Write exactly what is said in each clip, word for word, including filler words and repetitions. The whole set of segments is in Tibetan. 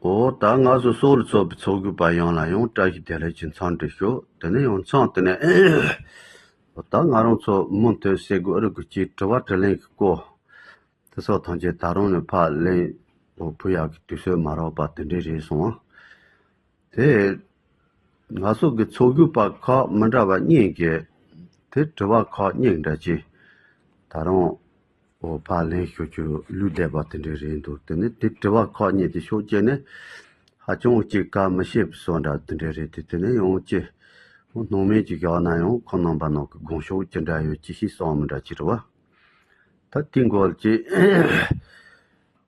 འོ་ད་ང་ཚོ་སོག་ལ་ཚོགས་པའི་ཚོགས་དགོས་པ་ཡོངས་ལ་ཡང་བཀྲ་ཤིས་བདེ་ལེགས་ཀྱི་འཚམས་འདྲི་ཞུ། དེ་ནས་ཡང་མཚམས་དེ་ནས་འོ་ད་ང་རང་ཚོ་མུ་མཐུད་སེ་གོ་རི་གུ་ཅིག་དྲི་བ་དྲིས་ལན་གྱི་སྐོར་དེ་སོགས་ཐམས་ཅད་ད་རུང་ནས་ཕར་ལན་འོ་ཕུལ་ཡག་གི་དུས་ཚོད་མ་རག་པ་དེ་འདྲས་རེད་སོང་། དེ་ང་ཚོ་གི་ཚོགས་དགོས་པ་ཁག་མི་འདྲ་བ་གཉིས་ཀྱི་དེ་དྲི་བ་ཁག་གཉིས་འདྲ་ཅིག་ད་རུང་འོ་ཕར་ལན་ཞུ་རྒྱུ་ལུས་བསྡད་པ་དེ་འདྲས་རེད་འདུག་དེ་ནི་དེ་དྲི་བ་ཁག་གཉིས་དེ་ཕྱོགས་གཅིག་ནས་ཧ་ཅང་གཅིག་བཀའ་མི་བཤད་པའི་བཟོ་འདྲ་དེ་འདྲས་རེད་དེ། དེ་ནི་ཡང་གཅིག་འོ་སྣང་མེད་ཅིག་བཞག་ན་ཡང་ཁོ་རྣམ་པ་ནང་གི་དགོངས་ཕྱོགས་ཅི་འདྲ་ཡོད་ཅི་ཞིག་གསུངས་མི་འདྲ་ཅིག་རེད་བ། ད་དེ་འགོལ་ཅིག་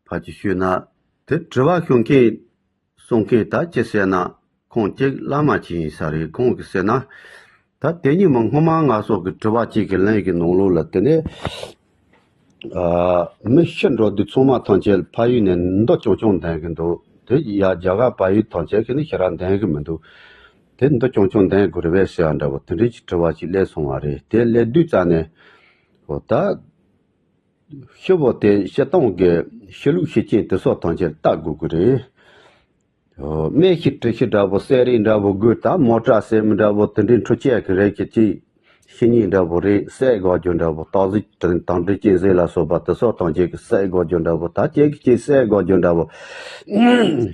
ཕར་ཅིག་ཞུས་ན། དེ་དྲི་བ་ཞུ་མཁན་གསུང་མཁན་ད་ཅི་ཟེར་ན། ཁོང་གཅིག་བླ་མ་ཅིག་ཡིན་ས་རེད། ཁོང་གིས་ཟེར་ན། ད་དེ་ཉིན་མ་སྔོན་མ་ང་ཚོ་གི་དྲི་བ་གཅིག་གི་ལན་གྱི་ནང་ལོགས་ལ་དེ་ནས་ཨ་མི་ཤི་འགྲོ་དུས་ཚང་མ་ཐམས་ཅད་ཕ་ཡུལ་ནས་མདོ་རྐྱང་རྐྱང་འདོན་གི་འདུག་དེ་ཡ་རྒྱ་གར་བལ་ཡུལ་ཐམས་ཅད་ཀྱི་ནི་ཤི་ར་འདོན་གི་མི་འདུག་དེ་མདོ་རྐྱང་རྐྱང་འདོན་དགོས་རེད་པས་ཟེར་བ་འདྲ་བོ་དེ་འདྲའི་གི་དྲི་བ་ཅིག་སླེབས་སོང་བ་རེད། དེ་སླེབས་དུས་ཙ་ནས་འོ་ད། ཤི་བོ་དེ་ཤི་སྟངས་ཀྱི་ཤི་ལུགས་ཤི་རྐྱེན་དེ་སོགས་ཐམས་ཅད་བལྟ་དགོས་ཀྱི་རེད། སྨན་ཤི་དྲི་ཤི་འདྲ་བོ་བསད་རེས་འདྲ་བོ་དགོས་ད་མོ་ཊ་ཟེར་མི་འདྲ་བོ་དེ་འདྲའི་འཕྲུལ་ཆས་ཀྱི་རིགས་ཀྱི་ཅིག་ཤི་ཉེན་འདྲ་བོ་རེད། བསད་དགོས་རྒྱུ་འདྲ་བོ་སྟག་གཟིག་དང་དྲི་ཅན་ཟེར་ལ་སོགས་པ་དེ་སོགས་ཐམས་ཅད་ཀྱི་བསད་དགོས་རྒྱུ་འདྲ་བོ་ད་ཅིག་གི་ཅིག་བསད་དགོས་རྒྱུ་འདྲ་བོ་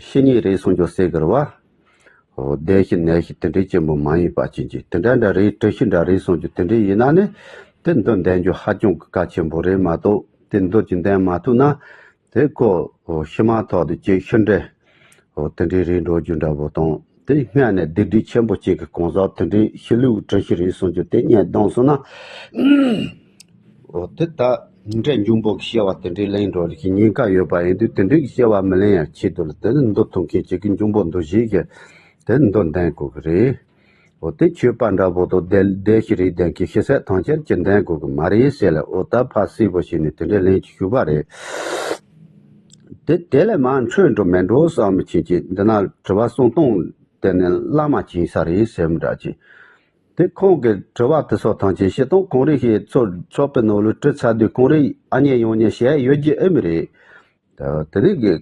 ཤི་ཉེན་རེད་གསུང་རྒྱུ་ཟེར་གི་རེད་བ། འོ་བདེ་ཤི་ནད་ཤི་དེ་འདྲའི་ཆེན་པོ་མ་ཡིན་པ་ཅན་གྱི་དེ་འདྲ་འདྲ་རེད། དྲི་ཤི་འདྲ་རེད་གསུང་རྒྱུ་དེ་འདྲའི་ཡིན་ན་ནི་དེ་འདི་འདོན་རྒྱུ་ཧ་ཅང་གི་གལ་ཆེན་པོ་རེད་མ་གཏོགས་དེ་འདི་ཅི་འདོན་མ་ཐུབ་ན་དེ་ཁོ་འོ་ཤི་མ་ཐག་ཏུ་ཅིག་ཤི་འདྲེ་འོ་དེ་འདྲའི་རེད་འགྲོ་རྒྱུ་འདྲ་བོ་དང་དེ་སྔ་ནས་སྡིག་སྒྲིབ་ཆེན་པོ་ཅིག་གི་གང་ཟག་དེ་འདྲའི་ཤི་ལུགས་དྲི་ཤི་རེད་གསུང་རྒྱུ་དེ་སྙད་བཏང་སོང་ན། འོ་དེ་ལྟ་འདྲེ་འབྱུང་པོ་གི་སྐྱེ་བ་དེ་འདྲའི་ལེན་འགྲོ་རིགས་ཀྱི་ཉེན་ཁ་ཡོད་པ་ཡིན་དུས་དེ་འདྲའི་གི་སྐྱེ་བ་མི་ལེན་ཡང་ཆེད་དུ་ལ་དེ་ནི་མདོ་ཐུང་མཁན་གཅིག་གི་འབྱུང་པོ་མདོ་བཞི་གི་དེ་མདོ་འདོན་དགོས་ཀྱི་རེད། འོ་དེ་ཆོས་པ་འདྲ་པོ་དང་བདེ་བདེ་ཤི་རིགས་ལྡན་གྱི་ཤི་ཟད་ཐམས་ཅད་ཀྱི་འདོན་དགོས་ཀྱི་མ་རེད་ཟེར་ལ། འོ་ད་ཕ་སྲིད་པོ་ཞིག་ནས་དེ་འདྲའི་ལན་ཅིག་ཞུས་པ་རེད། དེ་དེ་ལས་མར་འཕྲོས་འགྲོ་མེད་འགྲོ་བསམ་མི་ཁྱེད་ཀྱིས་འདི་ན་དྲི་བ་གསུང་སྟངས་དེ་ནི་བླ་མ་ཅིག་ཡིན་ས་རེད་ཟེར་མི་འདྲ་ཅིག་དེ་ཁོང་གི་དྲི་བ་དེ་ཚོ་ཐམས་ཅད་ཤི་སྟངས་གང་རེད་ཞེས་ཚོ་ཚོགས་པའི་ནང་ལ་དྲི་ཚར་དུས་གང་རེད་ཨ་མྱེས་ཡང་མྱེས་བཤད་ཡོད་ཀྱི་ཨེ་མི་རེད། ད་དེ་ནི་གི་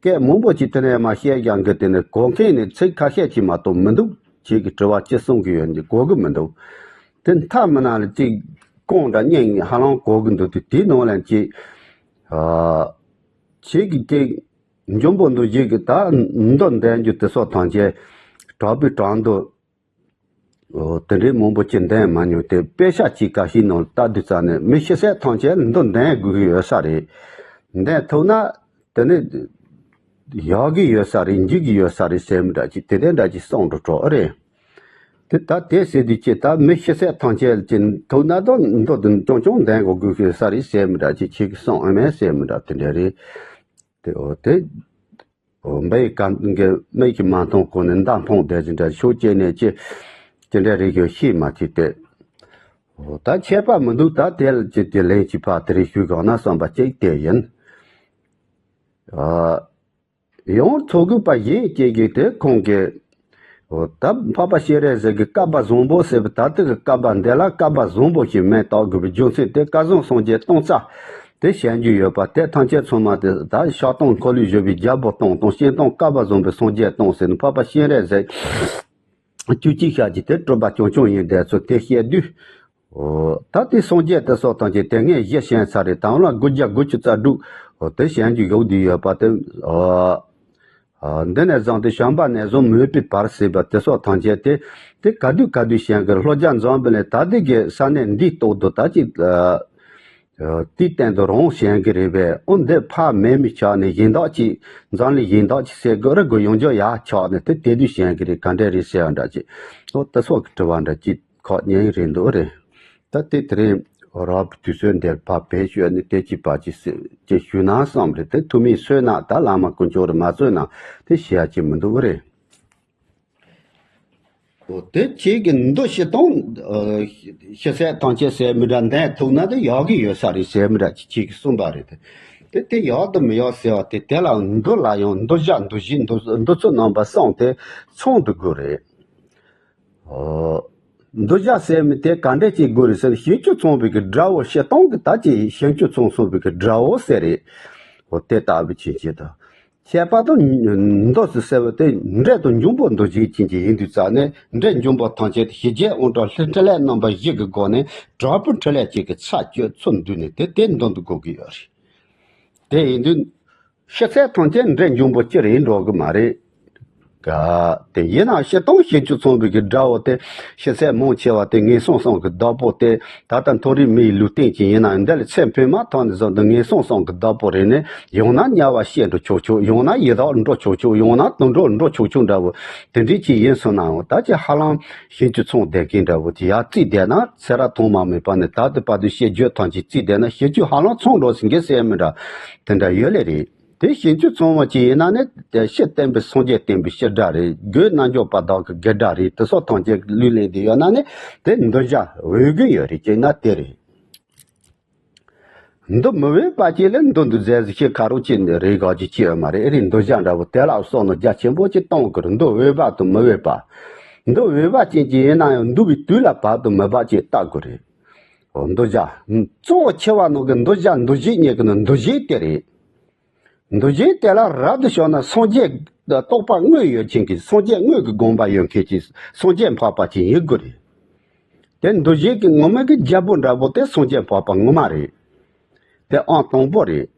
སྐད་མང་པོ་ཅིག་དེ་ནས་མ་བཤད་ཀྱང་གི་དེ་ནི་གོ་མཁན་ནི་ཚིག་ཁ་ཤས་ཅིག་མ་གཏོགས་མི་འདུག་ཁྱེད་ཀྱི་དྲི་བ་ཅི་གསུང་གི་ཡོད་འདི་གོ་གི་མི་འདུག་དེ་མཐའ་མི་ན་ལ་ཅིག་རྐང་འདྲ་སྙིང་ཧ་ལམ་གོ་གི་འདུག་དེ་དེའི་ནང་ལ་ཅིག་ཨ་ཁྱེད་ཀྱི་ཅིག་འཇོན་པོ་འདུག་ཅིག་གི་ད་མདོ་འདོན་རྒྱུ་དེ་ཚོ་ཐམས་ཅད་དྲག་པོའི་དྲག་འདུག་འོ་དེ་འདྲའི་མང་པོ་ཅིག་འདོན་མ་མྱོང་། དེ་དཔེ་ཆ་གཅིག་ཁ་ཤས་ནང་ལ་ལྟ་དུས་ཙ་ནས་མི་ཤི་ཟད་ཐམས་ཅད་འདི་འདོན་དགོས་ཀྱི་ཡོད་ས་རེད། འདོན་ཐུབ་ན་དེ་ནི་ཡག་གི་ཡོད་ས་རེད། འཇིག་གི་ཡོད་ས་རེད་ཟེར་མི་འདྲ་ཅིག་དེ་དེ་འདྲ་ཅིག་གསུང་འགྲོ་གྲོགས་རེད། དེ་ད་དེ་ཟེར་དུས་ཅི་ད་མི་ཤི་ཟད་ཐམས་ཅད་ཅིག་ཐུབ་ན་ད་འདི་འདོན་ཅུང་ཅུང་འདོན་དགོས་ཀྱི་ཡོད་ས་རེད་ཟེར་མི་འདྲ་ཅིག་ཁྱེད་ཀྱིས་གསུང་ཨེ་མེད་ཟེར་མི་འདྲ་དེ་འདྲ་རེད། དེ་འོ་དེ། འོ་འབའ་ཡི་ག་འགའ་མིག་གིས་མ་མཐོང་གོང་ནས་མདའ་འཕངས་བསྡད་ཅིག་འདྲ་ཤོག་ཅེས་ནས་ཅི། ཅི་འདྲ་རེད་ཞུ་ཤེས་མ་ཐུབ་ཏེ། འོ་ད་ཁྱད་པར་མི་འདུག་ད་དེ་ལ་ཅི་དེ་ལན་ཅིག་ཕར་དེ་རིང་ཞུས་གང་ན་བསམ་པ་ཅིག་དེ་ཡིན། ཨ། ཡང་ཚོགས་དགོས་པ་གཞན་ཅིག་གིས་དེ་ཁོང་གིས། འོ་ད་འཕགས་པ་སྤྱན་རས་གཟིགས་ཀྱི་བསྐལ་པ་བཟང་པོ་ཟེར་བའི་ད་ལྟ་གི་བསྐལ་པ་འདི་ལ་བསྐལ་པ་བཟང་པོ་ཞིག་མིང་བཏགས་དགོས་པའི་རྒྱུ་མཚན་དེ་སྐལ་བཟང་སངས་རྒྱས་སྟོང་རྩ་དེ་བྱང་རྒྱུ་ཡོད་པ་དེ་ཐམས་ཅད་ཚང་མ་དེ་ད་ཕྱག་སྟོང་འཁོར་ལོས་སྒྱུར་བའི་རྒྱལ་པོ་སྟོང་དང་སྤྱན་སྟོང་བསྐལ་པ་བཟང་པོའི་སངས་རྒྱས་སྟོང་ཟེར་ནས་འཕགས་པ་སྤྱན་རས་གཟིགས་བཅུ་གཅིག་ཞལ་གྱི་དེ་སྤྲུལ་པ་རྐྱང་རྐྱང་ཡིན་བསྡད་ཚུལ་དེ་བཤད་དུས། འོ་ད་དེ་སངས་རྒྱས་དེ་སོགས་ཐམས་ཅད་དེ་སྔའི་གཞི་བྱང་ཚར་རེད། དང་བླངས་དགུ་བརྒྱ་དགུ་བཅུ་རྩ་དྲུག་འོ་དེ་བྱང་རྒྱུ་ཡོད་དུས་ཡོད་པ་དེ་འོ། འདི་ནས་བཟུང་སྟེ་བྱམས་པ་ནས་བཟུང་མོས་པའི་བར་ཟེར་བ་དེ་སོགས་ཐམས་ཅད་དེ་དེ་ག་དུས་ག་དུས་བྱང་གི་ལྷོ་རྒྱ་འཛམ་བུ་གླིང་ད་ལྟའི་གི་ས་གནས་འདིའི་ཐོག་ཏུ་ད་ཅིག་དེའི་སྟེང་དུ་རང་བྱང་གི་རེད་པས། འོ་འདི་ཕར་མེད་མི་ཆགས་ནས་གཞན་དག་ཅིག་འཛམ་གླིང་གཞན་དག་ཅིག་ཟེར་དགོས་རེད་དགོས་ཡོང་རྒྱུ་ཡག་ཆགས་ནས་དེ་དེ་དུས་བྱང་གི་རེད་ག་འདྲ་རེད་ཟེར་བ་འདྲ་ཅིག་འོ་དེ་སོགས་ཀྱི་དྲི་བ་འདྲ་ཅིག་ཁག་ཉན་རེད་འདུག་རེད། ད་དེ་དེ་རིང་རག་པའི་དུས་ཚོད་འདིར་ཕར་བེད་སྤྱོད་ནས་དེ་ཅིག་པ་ཅིག་ཟེར་ཅིག་ཞུས་ན་བསམ་རེད། དེ་ཐུ་མི་གསོས་ན་ད་བླ་མ་དཀོན་མཆོག་རེད་མ་གསོས་ན་དེ་ཤེས་ཡ་ཅིག་མི་འདུག་རེད། འོ་དེ་ཁྱེད་ཀྱི་འདི་ཤི་སྟངས་ཤི་ཟད་ཐམས་ཅད་ཟེར་མི་འདྲ་འདོན་ཐུབ་ན་དེ་ཡག་གི་ཡོད་ས་རེད་ཟེར་མི་འདྲ་ཅིག་ཁྱེད་ཀྱིས་གསུངས་པ་རེད། དེ་དེ་ཡག་དང་མི་ཡག་ཟེར་བ་དེ་དེ་ལ་འདི་ལ་ཡང་འདི་བཞག་འདི་བཞི་འདི་འདི་ཚོ་རྣམ་པ་གསུམ་དེ་ཚང་དུ་དགོས་རེད། འོ། འདི་བཞག་ཟེར་མི་དེ་ག་འདྲས་ཅིག་དགོས་རེད་ཟེར་ན་བྱང་ཆུབ་ཚང་བའི་གི་དགྲ་བོ་ཤི་སྟངས་ཀྱི་ད་ཅིག་བྱང་ཆུབ་ཚང་སོང་བའི་གི་དགྲ་བོ་ཟེར་རེད། འོ་དེ་ལྟ་བུ་ཅིག་བྱེད་དང་། བཤད་པ་དང་མདོ་སུ་ཟེར་བ་དེ་འབྲས་དང་འབྱུང་པོ་འདུ་བྱེད་ཅན་གྱི་ཡིན་དུས་ཙང་ནས། འབྲས་འབྱུང་པོ་ཐམས་ཅད་ཞི་རྒྱས་དབང་དྲག་ལྷའི་འཕྲིན་ལས་རྣམ་པ་བཞི་གི་སྒོ་ནས་དྲག་པོའི་འཕྲིན་ལས་གཅིག་གི་ཚད་གཅོད་ཚུལ་འདུས་ནས་དེ་དེ་འདོན་དུ་དགོས་ཀྱི་ཡོད་རེད། དེ་ཡིན་དུས་ཤི་ཚད་ཐམས་ཅད་འབྲས་འབྱུང་པོ་སྤྱི་རེད་འགྲོ་གི་མ་རེད། ག་དེ་ཡིན་ན་སྤྱིར་བཏང་བྱང་ཆུབ་སེམས་དཔའི་གི་དགྲ་བོ་དེ་ཤི་ཚད་མང་ཆེ་བ་དེ་ངན་སོང་གསུམ་གི་བདག་པོ་དེ། ད་ལྟ་མཐོ་རིས་མི་ཡི་ལུས་རྟེན་ཅིག་ཡིན་ན་ཡང་འདི་ལ་ཚེ་འཕོས་མ་ཐག་ནས་བཟུང་སྟེ་ངན་སོང་གསུམ་གི་བདག་པོ་རེད་ནས། ཡང་ན་དམྱལ་བ་སྐྱེ་འགྲོ་ཆོག་ཆོག་ཡང་ན་ཡི་དྭགས་འགྲོ་ཆོག་ཆོག་ཡང་ན་དུད་འགྲོ་འགྲོ་ཆོག་ཆོག་འདྲ་བོ་དེ་འདྲའི་ཅིག་ཡིན་སོང་ན་ཡང་། ད་ཅི་ཧ་ལམ་བྱང་ཆུབ་སེམས་ལྡན་མཁན་འདྲ་བོ་ཅིག་ཡར་བརྩིས་བསྡད་ན། ཚེ་རབས་ཐོག་མ་མེད་པ་ནས་ད་ལྟ་བར་དུ་བཤད་རྒྱུད་ཐམས་ཅད་བརྩིས་བསྡད་ན་བྱང་ཆུབ་ཧ་ལམ་ཚང་འགྲོ་ཟིན་གི་ཟེར་མི་འདྲ་དེ་འདྲ་ཡོད་ལེ་རེད། དེ་བྱང་ཆུབ་སེམས་དཔའ་ཅིག་ཡིན་ན་ནི་དེ་ཕྱིར་བསྟན་པའི་སངས་རྒྱས་བསྟན་པའི་སྤྱི་དགྲ་རེད། སྒོས་རྣལ་འབྱོར་པ་དག་གི་སྒེར་དགྲ་རེད། དེ་སོགས་ཐམས་ཅད་ལུས་ལེན་དེ་ཡོད་ན་ནི་དེ་འདུ་བྱ་འོས་གི་ཡོད་རེད། ཅེ་ན་དེ་རེད། འདུ་མི་འོས་པ་ཅིག་ལ་འདུ་འདུ་མཛད་ཟེར་ཁ་རོག་ཅིག་རེད་ག་ཅིག་ཅི་ཡོད་མ་རེད། ཨེ་རེད། འདུ་བྱ་འདྲ་བོ་དེ་ལ་བསམ་བློ་རྒྱ་ཆེན་པོ་ཅིག་གཏོང་དགོས་རེད། འདུ་འོས་པ་དང་མི་འོས་པ། འདུ་འོས་པ་ཅན་ཅིག་ཡིན་ན་ཡང་འདུ་བའི་དུས་ལ་བབ་དང་མི་བབ་ཅིག་བལྟ་དགོས་རེད། འོ་འདུ་བྱ་གཙོ་བོ་ཆེ་བ་ནང་གི་འདུ་བྱ་འདུ་བྱེད་གཉིས་ཀྱི་ནང་འདུ་བྱེད་དེ་རེད། འདུ་བྱེད་དེ་ལ་རབ་ཏུ་བྱུང་ན་སངས་རྒྱས་རྟོགས་པ་དངོས་ཡོད་མཁན་གྱི་སངས་རྒྱས་དངོས་ཀྱི་དགོངས་པ་ཡོད་མཁན་གྱི་སངས་རྒྱས་འཕགས་པ་ཅིག་ཡིན་དགོས་རེད། དེ་འདུ་བྱེད་ཀྱི་ངོ་མ་གི་རྒྱལ་པོ་འདྲ་པོ་དེ་སངས་རྒྱས་འཕགས་པ་ངོ་མ་རེད། དེ་ཨང་དང་པོ་རེད།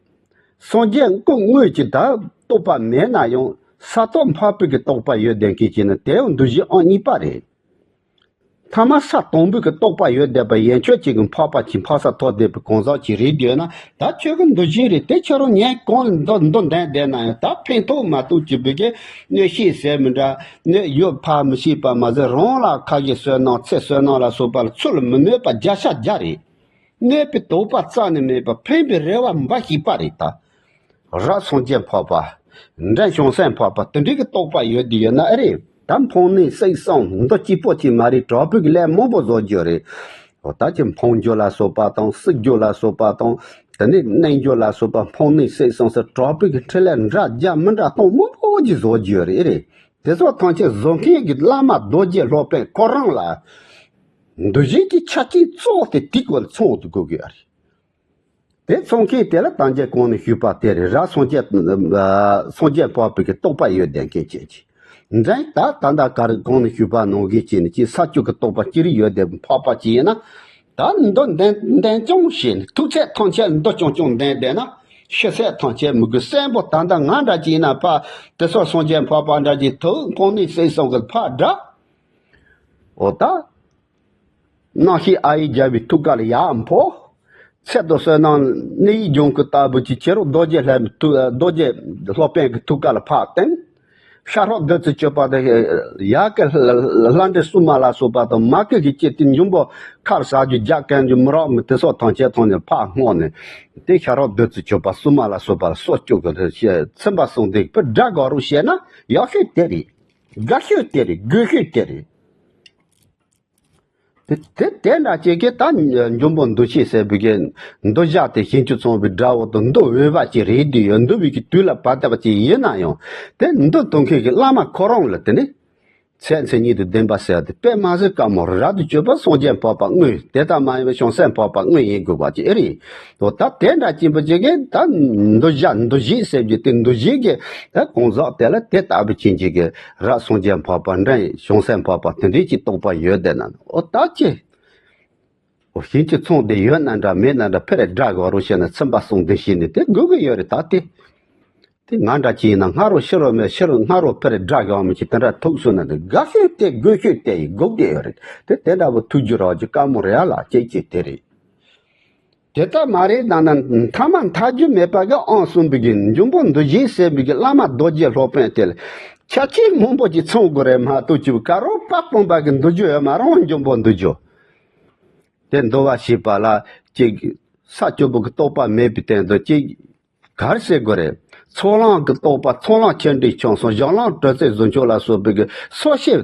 སངས་རྒྱས་སྐུ་དངོས་ཀྱི་ད་རྟོགས་པ་མེད་ན་ཡང་ས་ཐོབ་འཕགས་པའི་གི་རྟོགས་པ་ཡོད་བསྡད་མཁན་ཅིག་ནི་དེ་ཡང་འདུ་བྱེད་ཨང་གཉིས་པ་རེད། ཐ་མ་ས་དང་པོའི་གི་རྟོགས་པ་ཡོད་བསྡད་པ་ཡན་ཆོད་ཅིག་གི་འཕགས་པ་ཅིག་འཕགས་ས་ཐོབ་བསྡད་པའི་གང་ཟག་ཅིག་རེད་འདོད་ན། ད་ཁྱོད་ཀྱི་འདུ་བྱེད་རེད་དེ་ཁྱོད་རང་ཉན་གང་འདུ་འདུ་འདན་བསྡད་ན་ཡང་ད་ཕན་ཐོགས་མ་ཐོགས་ཀྱི་བུ་གའི་གནོད་བྱེད་ཟེར་མི་འདྲ། གནོད་ཡོད་ཕར་མི་ཤེས་པ་མ་ཟད་རང་ལ་ཁ་ཞེ་བསོད་ནམས་ཚེ་བསོད་ནམས་ལ་སོགས་པ་ལ་ཚུར་མི་གནོད་པ་བརྒྱ་ཆ་བརྒྱ་རེད། གནོད་པའི་དོགས་པ་རྩ་ནས་མེད་པ་ཕན་པའི་རེ་བ་འབའ་ཞིག་པ་རེད་ད། རབ་སངས་རྒྱས་འཕགས་པ། འབྲས་བྱང་སེམས་འཕགས་པ་དེ་འདྲའི་གི་རྟོགས་པ་ཡོད་དེ་ཡོད་ན་ཨེ་རེད། ད་འཕངས་ནས་བསྲེགས་བསྲུང་འདི་གཅིག་པོ་གཅིག་མ་རེད། དྲག་པོའི་གི་ལས་མང་པོ་བཟོ་རྒྱུ་རེད། འོ་ད་ཅི་འཕང་རྒྱུ་ལ་སོགས་པ་དང་བསྲེག་རྒྱུ་ལ་སོགས་པ་དང་། དེ་ནས་གནོན་རྒྱུ་ལ་སོགས་པ་འཕངས་ནས་བསྲེགས་བསྲུང་ཟེར་དྲག་པོའི་གི་འཕྲིན་ལས་འདྲ་རྒྱ་མི་འདྲ་གཏོང་མང་པོ་ཅིག་བཟོ་རྒྱུ་རེད་ཨེ་རེད། དེ་ཚོ་ཐམས་ཅད་བཟོ་མཁན་གྱི་བླ་མ་རྡོ་རྗེ་སློབ་དཔོན་ཁོ་རང་ལ་འདུ་བྱེད་ཀྱི་ཆ་རྐྱེན་གཙོ་བོ་དེ་དེའི་སྐོར་ལ་ཚང་དུ་དགོས་ཀྱི་ཡོད་རེད། དེ་ཚང་མཁན་དེ་ལ་ད་ལྟ་གོང་ནས་ཞུས་པ་དེ་རེད། རབ་སངས་རྒྱས་སངས་རྒྱས་འཕགས་པའི་གི་རྟོགས་པ་ཡོད་བསྡད་མཁན་ཅན་གྱི་འདྲ། ད་ད་ལྟ་ག་རེ་གོང་ནས་ཞུས་པ་ནང་བཞིན་བྱས་ནས་ཅིག་ས་བཅུ་གི་རྟོགས་པ་ཅི་རིགས་ཡོད་བསྡད་འཕགས་པ་ཅིག་ཡིན་ན། ད་འདི་འདོན་འདོན་སྐྱོང་བྱས་ནས་ཐུག་ཚད་ཐམས་ཅད་འདོན་སྐྱོང་སྐྱོང་འདོན་བསྡད་ན་ཤི་ཚད་ཐམས་ཅད་མི་དགོས། གསོན་པོ་ད་ལྟ་ང་འདྲ་ཅིག་ཡིན་ན་ཕ་དེ་ཚོ་སངས་རྒྱས་འཕགས་པ་འདྲ་ཅིག་ཐུག་འཕངས་ནས་བསྲེགས་བསྲུང་གི་ཕ་འདྲ། འོ་ད། རྣམ་ཤེས་ཨ་ཡིག་རྒྱལ་བའི་ཐུགས་ཀ་ལ་ཡར་འཕོ། ཚེ་དང་བསོད་ནམས་གནས་ཡིག་ལྗོངས་ཀྱི་ལྟ་བུ་ཅིག་ཁྱེད་རང་རྡོ་རྗེ་ལྷ་མོའི་ཐུགས་རྡོ་རྗེ་སློབ་དཔོན་གྱི་ཐུགས་ཀ་ལ་ཕར་བསྟན། ཤ་ཁྲག་བདུད་རྩི་གཅོད་པ་དང་ཡ་གི་ལྷ་འདྲེ་སྲུང་མ་ལ་སོགས་པ་དང་མ་གི་གི་ཅི་སྟེ་འབྱུང་པོ་ཁར་ཟ་རྒྱུ་རྒྱ་བཀན་རྒྱུ་མི་རག་མི་དེ་སོགས་ཐམས་ཅད་ཐོག་ནས་ཕར་བསྔོགས་ནས། དེ་ཤ་ཁྲག་བདུད་རྩི་གཅོད་པ་སྲུང་མ་ལ་སོགས་པ་ལ་སྲོག་སྐྱོབ་དགོས་ཞེས་ཚིམ་པ་གསུངས་ཏེ་བུ་དགྲ་དགའ་རུ་བཤད་ན་ཡག་ཤོས་དེ་རེད། དགའ་ཤོས་དེ་རེད། དགོས་ཤོས་དེ་རེད། དེ་དེ་དེ་འདྲ་ཅིག་གིས་ད་འབྱུང་པོ་འདུ་བྱེད་ཟེར་བའི་གི་འདུ་བྱ་དེ་བྱང་ཆུབ་སེམས་དཔའི་དགྲ་བོ་དང་འདུ་འོས་པ་ཅིག་རེད་དེ་ཡོད། འདུ་བའི་གི་དུས་ལ་བབ་བསྡད་པ་ཅིག་ཡིན་ན་ཡང་དེ་འདུ་གཏོང་མཁན་གྱི་བླ་མ་ཁོ་རང་ལ་དེ་ནི་ཚད་མཚན་ཉིད་དུ་ལྡན་པ་ཟེར་ཏེ་དཔེ་མ་ཟད་དཀའ་མོ་རབ་ཏུ་གྱུར་པ་སངས་རྒྱས་འཕགས་པ་དངོས་དེ་ལྟར་མ་ཡིན་པའི་བྱང་སེམས་འཕགས་པ་དངོས་ཡིན་དགོས་པ་ཅིག་ཨེ་རེད། དོ་ད་དེ་འདྲ་ཅིག་པ་ཅིག་གིས་ད་འདུ་བྱ་འདུ་བྱེད་ཟེར་རྒྱུ་དེ་འདུ་བྱེད་ཀྱི་ད་གང་ཟག་དེ་ལ་དེ་ལྟ་བུ་ཅན་ཅིག་གི་རབ་སངས་རྒྱས་འཕགས་པ་འདྲ་བྱང་སེམས་འཕགས་པ་དེ་འདྲའི་ཅིག་རྟོགས་པ་ཡོད་བསྡད་ན། འོ་ད་ཅི། འོ་བྱང་ཆུབ་སེམས་དཔའ་དེ་ཡོད་ན་འདྲ་མེད་ན་འདྲ་ཕར་དགྲ་དགའ་རུ་བྱས་ན་ཚིམ་པ་གསུམ་ལྡན་བྱས་ནས་དེ་དགོས་ཀྱི་ཡོད་རེད་ད་དེ། དེ་ང་འདྲ་ཅིག་ཡིན་ན་སྔ་རོ་ཕྱི་རོ་མེད་ཕྱི་རོ་སྔ་རོ་ཕར་དགྲ་དགའ་མི་ཅིག་དེ་འདྲ་ཐུག་སོང་ན་དེ་དགའ་ཤོས་དེ་དགོས་ཤོས་དེ་ཡི་དགོས་ཀྱི་ཡོད་རེད་དེ། དེ་འདྲ་བོ་ཐུག་རྒྱུ་རག་རྒྱུ་དཀའ་མོ་རེད་ཨ་ལ་ཅེས་ཅེས་དེ་རེད། དེ་ལྟ་མ་རེད་ད་ན་མཐའ་མ་མཐའ་རྒྱུ་མེད་པ་གི་ཨང་གསུམ་པའི་གི་འབྱུང་པོ་འདུ་བྱེད་ཟེར་བའི་གི་བླ་མ་རྡོ་རྗེ་སློབ་དཔོན་དེ་ལ་ཆ་རྐྱེན་མང་པོ་ཅིག་ཚང་དགོས་རེད་མ་གཏོགས་ཅིག་ག་རོ་དཔག་སྤངས་པ་གི་འདུ་རྒྱུ་ཡོད་མ་རུང་འབྱུང་པོ་འདུ་རྒྱུ། དེ་འདུ་བ་ཞེས་པ་ལ་ཅིག་ས་བཅུ་པོ་གི་རྟོགས་པ་མེད་པའི་སྟེང་དུ་ཅིག་ག་རེ་ཟེར་དགོས་རེད། ཚོགས་ལམ་གྱི་རྟོགས་པ་ཚོགས་ལམ་ཆེན་འབྲིང་ཆུང་གསུམ་གཞན་ལམ་དྲོད་རྩེ་གཟུགས་མཆོག་ལ་སོགས་པའི་གི་སོ་སྐྱེ།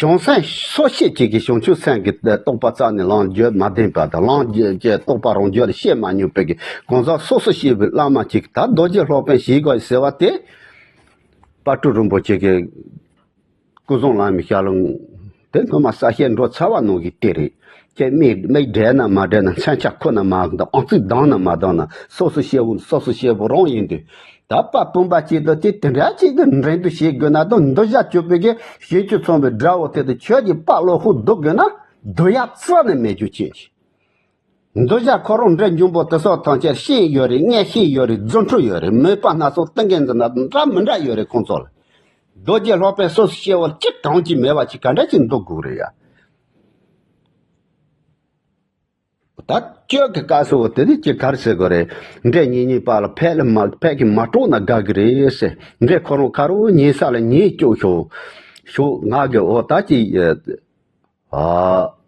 བྱང་སེམས་སོ་སྐྱེ་གཅིག་གི་བྱང་ཆུབ་སེམས་ཀྱི་རྟོགས་པ་རྩ་ནས་ལམ་རྒྱུད་མ་ལྡན་པ་དང་ལམ་རྒྱུད་ཀྱི་རྟོགས་པ་རང་རྒྱུད་ལ་བཤད་མ་མྱོང་པའི་གི་གང་ཟག་སོ་སོ་སྐྱེ་བོའི་བླ་མ་གཅིག་ད་རྡོ་རྗེ་སློབ་དཔོན་ཞིག་དགོས་ཟེར་བ་དེ། དཔལ་སྤྲུལ་རིན་པོ་ཆེ་གི་སྐུ་གསུང་བླ་མའི་ཞལ་ལུང་དེ་སྔོན་མ་གསལ་བཤད་འགྲོ་ཚར་བ་ནང་གི་དེ་རེད། ཁྱེད་མིག་མིག་བགྲད་ན་མ་བགྲད་ན་མཚོན་ཆ་ཁུར་ན་མ་ཁུར་ན་ཨང་རྩིས་བསྡམས་ན་མ་བསྡམས་ན་སོ་སོ་སྐྱེ་བོ་སོ་སོ་སྐྱེ་བོ་རང་ཡིན་དུས། ད་པ་བུམ་པ་གཅིག་ཏུ་དེ་དེ་འདྲ་གཅིག་གི་འགྲན་བསྡུར་བྱེད་དགོས་ན་དང་འདུ་བྱ་གཅོད་པའི་གི་ཞིང་ཆུ་ཚང་བའི་དགྲ་བོ་དེ་དུ་ཁྱོད་ཀྱི་པ་བློ་ཁོག་སྡུག་དགོས་ན་སྡུག་ཡ་རྩ་ནས་མེད་རྒྱུ་ཅན་ཞིག་འདུ་བྱ་ཁོ་རང་འདྲེ་འབྱུང་པོ་དེ་སོགས་ཐམས་ཅད་ཤེས་ཡོད་རེད། མངོན་ཤེས་ཡོད་རེད། རྫུ་འཕྲུལ་ཡོད་རེད། མོས་པ་སྣ་ཚོགས་ཏིང་ངེ་འཛིན་སྣ་ཚོགས་འདྲ་མི་འདྲ་ཡོད་རེད། ཁོང་ཚོ་ལ་རྡོ་རྗེ་སློབ་དཔོན་སོ་སོ་སྐྱེ་བོ་ཅི་གྲངས་ཀྱིས་མེད་པ་ཅིག་ག་འདྲ་ཅིག་འདུག་དགོས་རེད་ཡ། ད་སྤྱོད་ཀྱི་སྐབས་སུ་དེ་ནི་ཅི་གར་ཟེར་དགོས་རེད། འདྲེ་གཉིས་གཉིས་བར་ལ་ཕད་ལ་མ་ཕད་ཀྱི་མ་གྲོགས་ན་དགའ་གི་རེད་ཟེར། འདྲེ་ཁོ་རང་ཁ་རོ་ཉེ་ས་ལ་ཉེ་སྐྱོ་ཤོག་ཤོག་ང་གི་འོ་ད་ཅི་ཨ།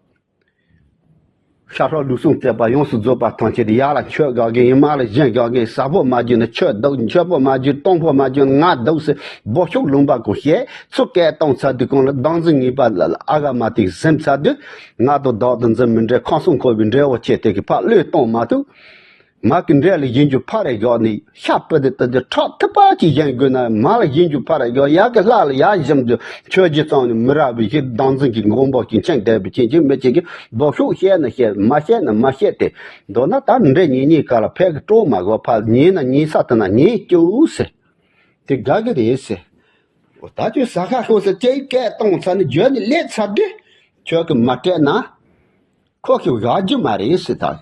ཤ་ཁྲག་ལུས་ཟུངས་བརྟས་པ་ཡོངས་སུ་རྫོགས་པ་ཐམས་ཅད་ཡར་ལ་མཆོད་དགའ་གི་ཡིན། མར་ལ་གཞན་དགའ་གི་ཡིན། ཟ་ཕོད་མ་བརྒྱུད་ན་ཁྱོད་སྡུག་མཆོད་ཕོད་མ་བརྒྱུད་གཏོང་ཕོད་མ་བརྒྱུད་ང་སྡུག་ཟེར་འབོད་ཤུགས་ལུང་པ་གོ་བཤད་ཚུར་སྐད་གཏོང་ཚར་དུས་གང་ལ་བདག་འཛིན་ངེས་པ་ལ་ཨ་ག་མ་ཏིག་ཟིན་ཚར་དུས་ང་དང་བདག་ཏུ་འཛིན་མི་འདྲེ་ཁམས་གསུམ་འཁོར་བའི་འདྲེ་བོ་ཆེ་དེ་གི་ཕར་བློས་གཏོང་མ་ཐུབ། མ་གི་འདྲེ་ལ་ཡིན་རྒྱུ་ཕ་རེ་བཞག་ནས་ཤ་སྤུ་དེ་ལྟ་རྒྱུ་ཁྲག་ཐིགས་པ་ཅིག་གཞན་དགོས་ན་མ་ལ་ཡིན་རྒྱུ་ཕ་རེ་བཞག་ཡ་གི་ལྷ་ལ་ཡ་བཞིན་དུ་ཆོས་བརྒྱུད་ཙམ་ནས་མི་རག་པའི་ཞིག་བདག་འཛིན་གྱི་མགོན་པོ་ཞིག་འཆིང་བསྡད་པའི་ཁྱེད་ཀྱི་མི་གཅིག་གིས་འབོད་ཤུགས་བཤད་ན་བཤད། མ་བཤད་ན་མ་བཤད་དེ་མདོར་ན་ད་འདྲེ་ཉེ་ཉེ་ག་ལ་ཕད་གི་སྤྲོ་མ་དགོས། ཕ་ཉེ་ན་ཉེ་ས་དེ་ན་ཉེ་སྐྱུག་ཟེར། དེ་དགའ་གི་རེད་ཟེར། འོ་ད་ཁྱོད་ཟ་ཁ་ཤོག་ཟེར་ཅེས་སྐད་གཏོང་ཚར་ནས་རྒྱུ་ནི་སླེབས་ཚར་དུས་ཁྱོད་ཀྱིས་མ་སྤྲད་ན་ཁོ་ཁྱོད་བཞག་རྒྱུ་མ་རེད་ཟེར་ད།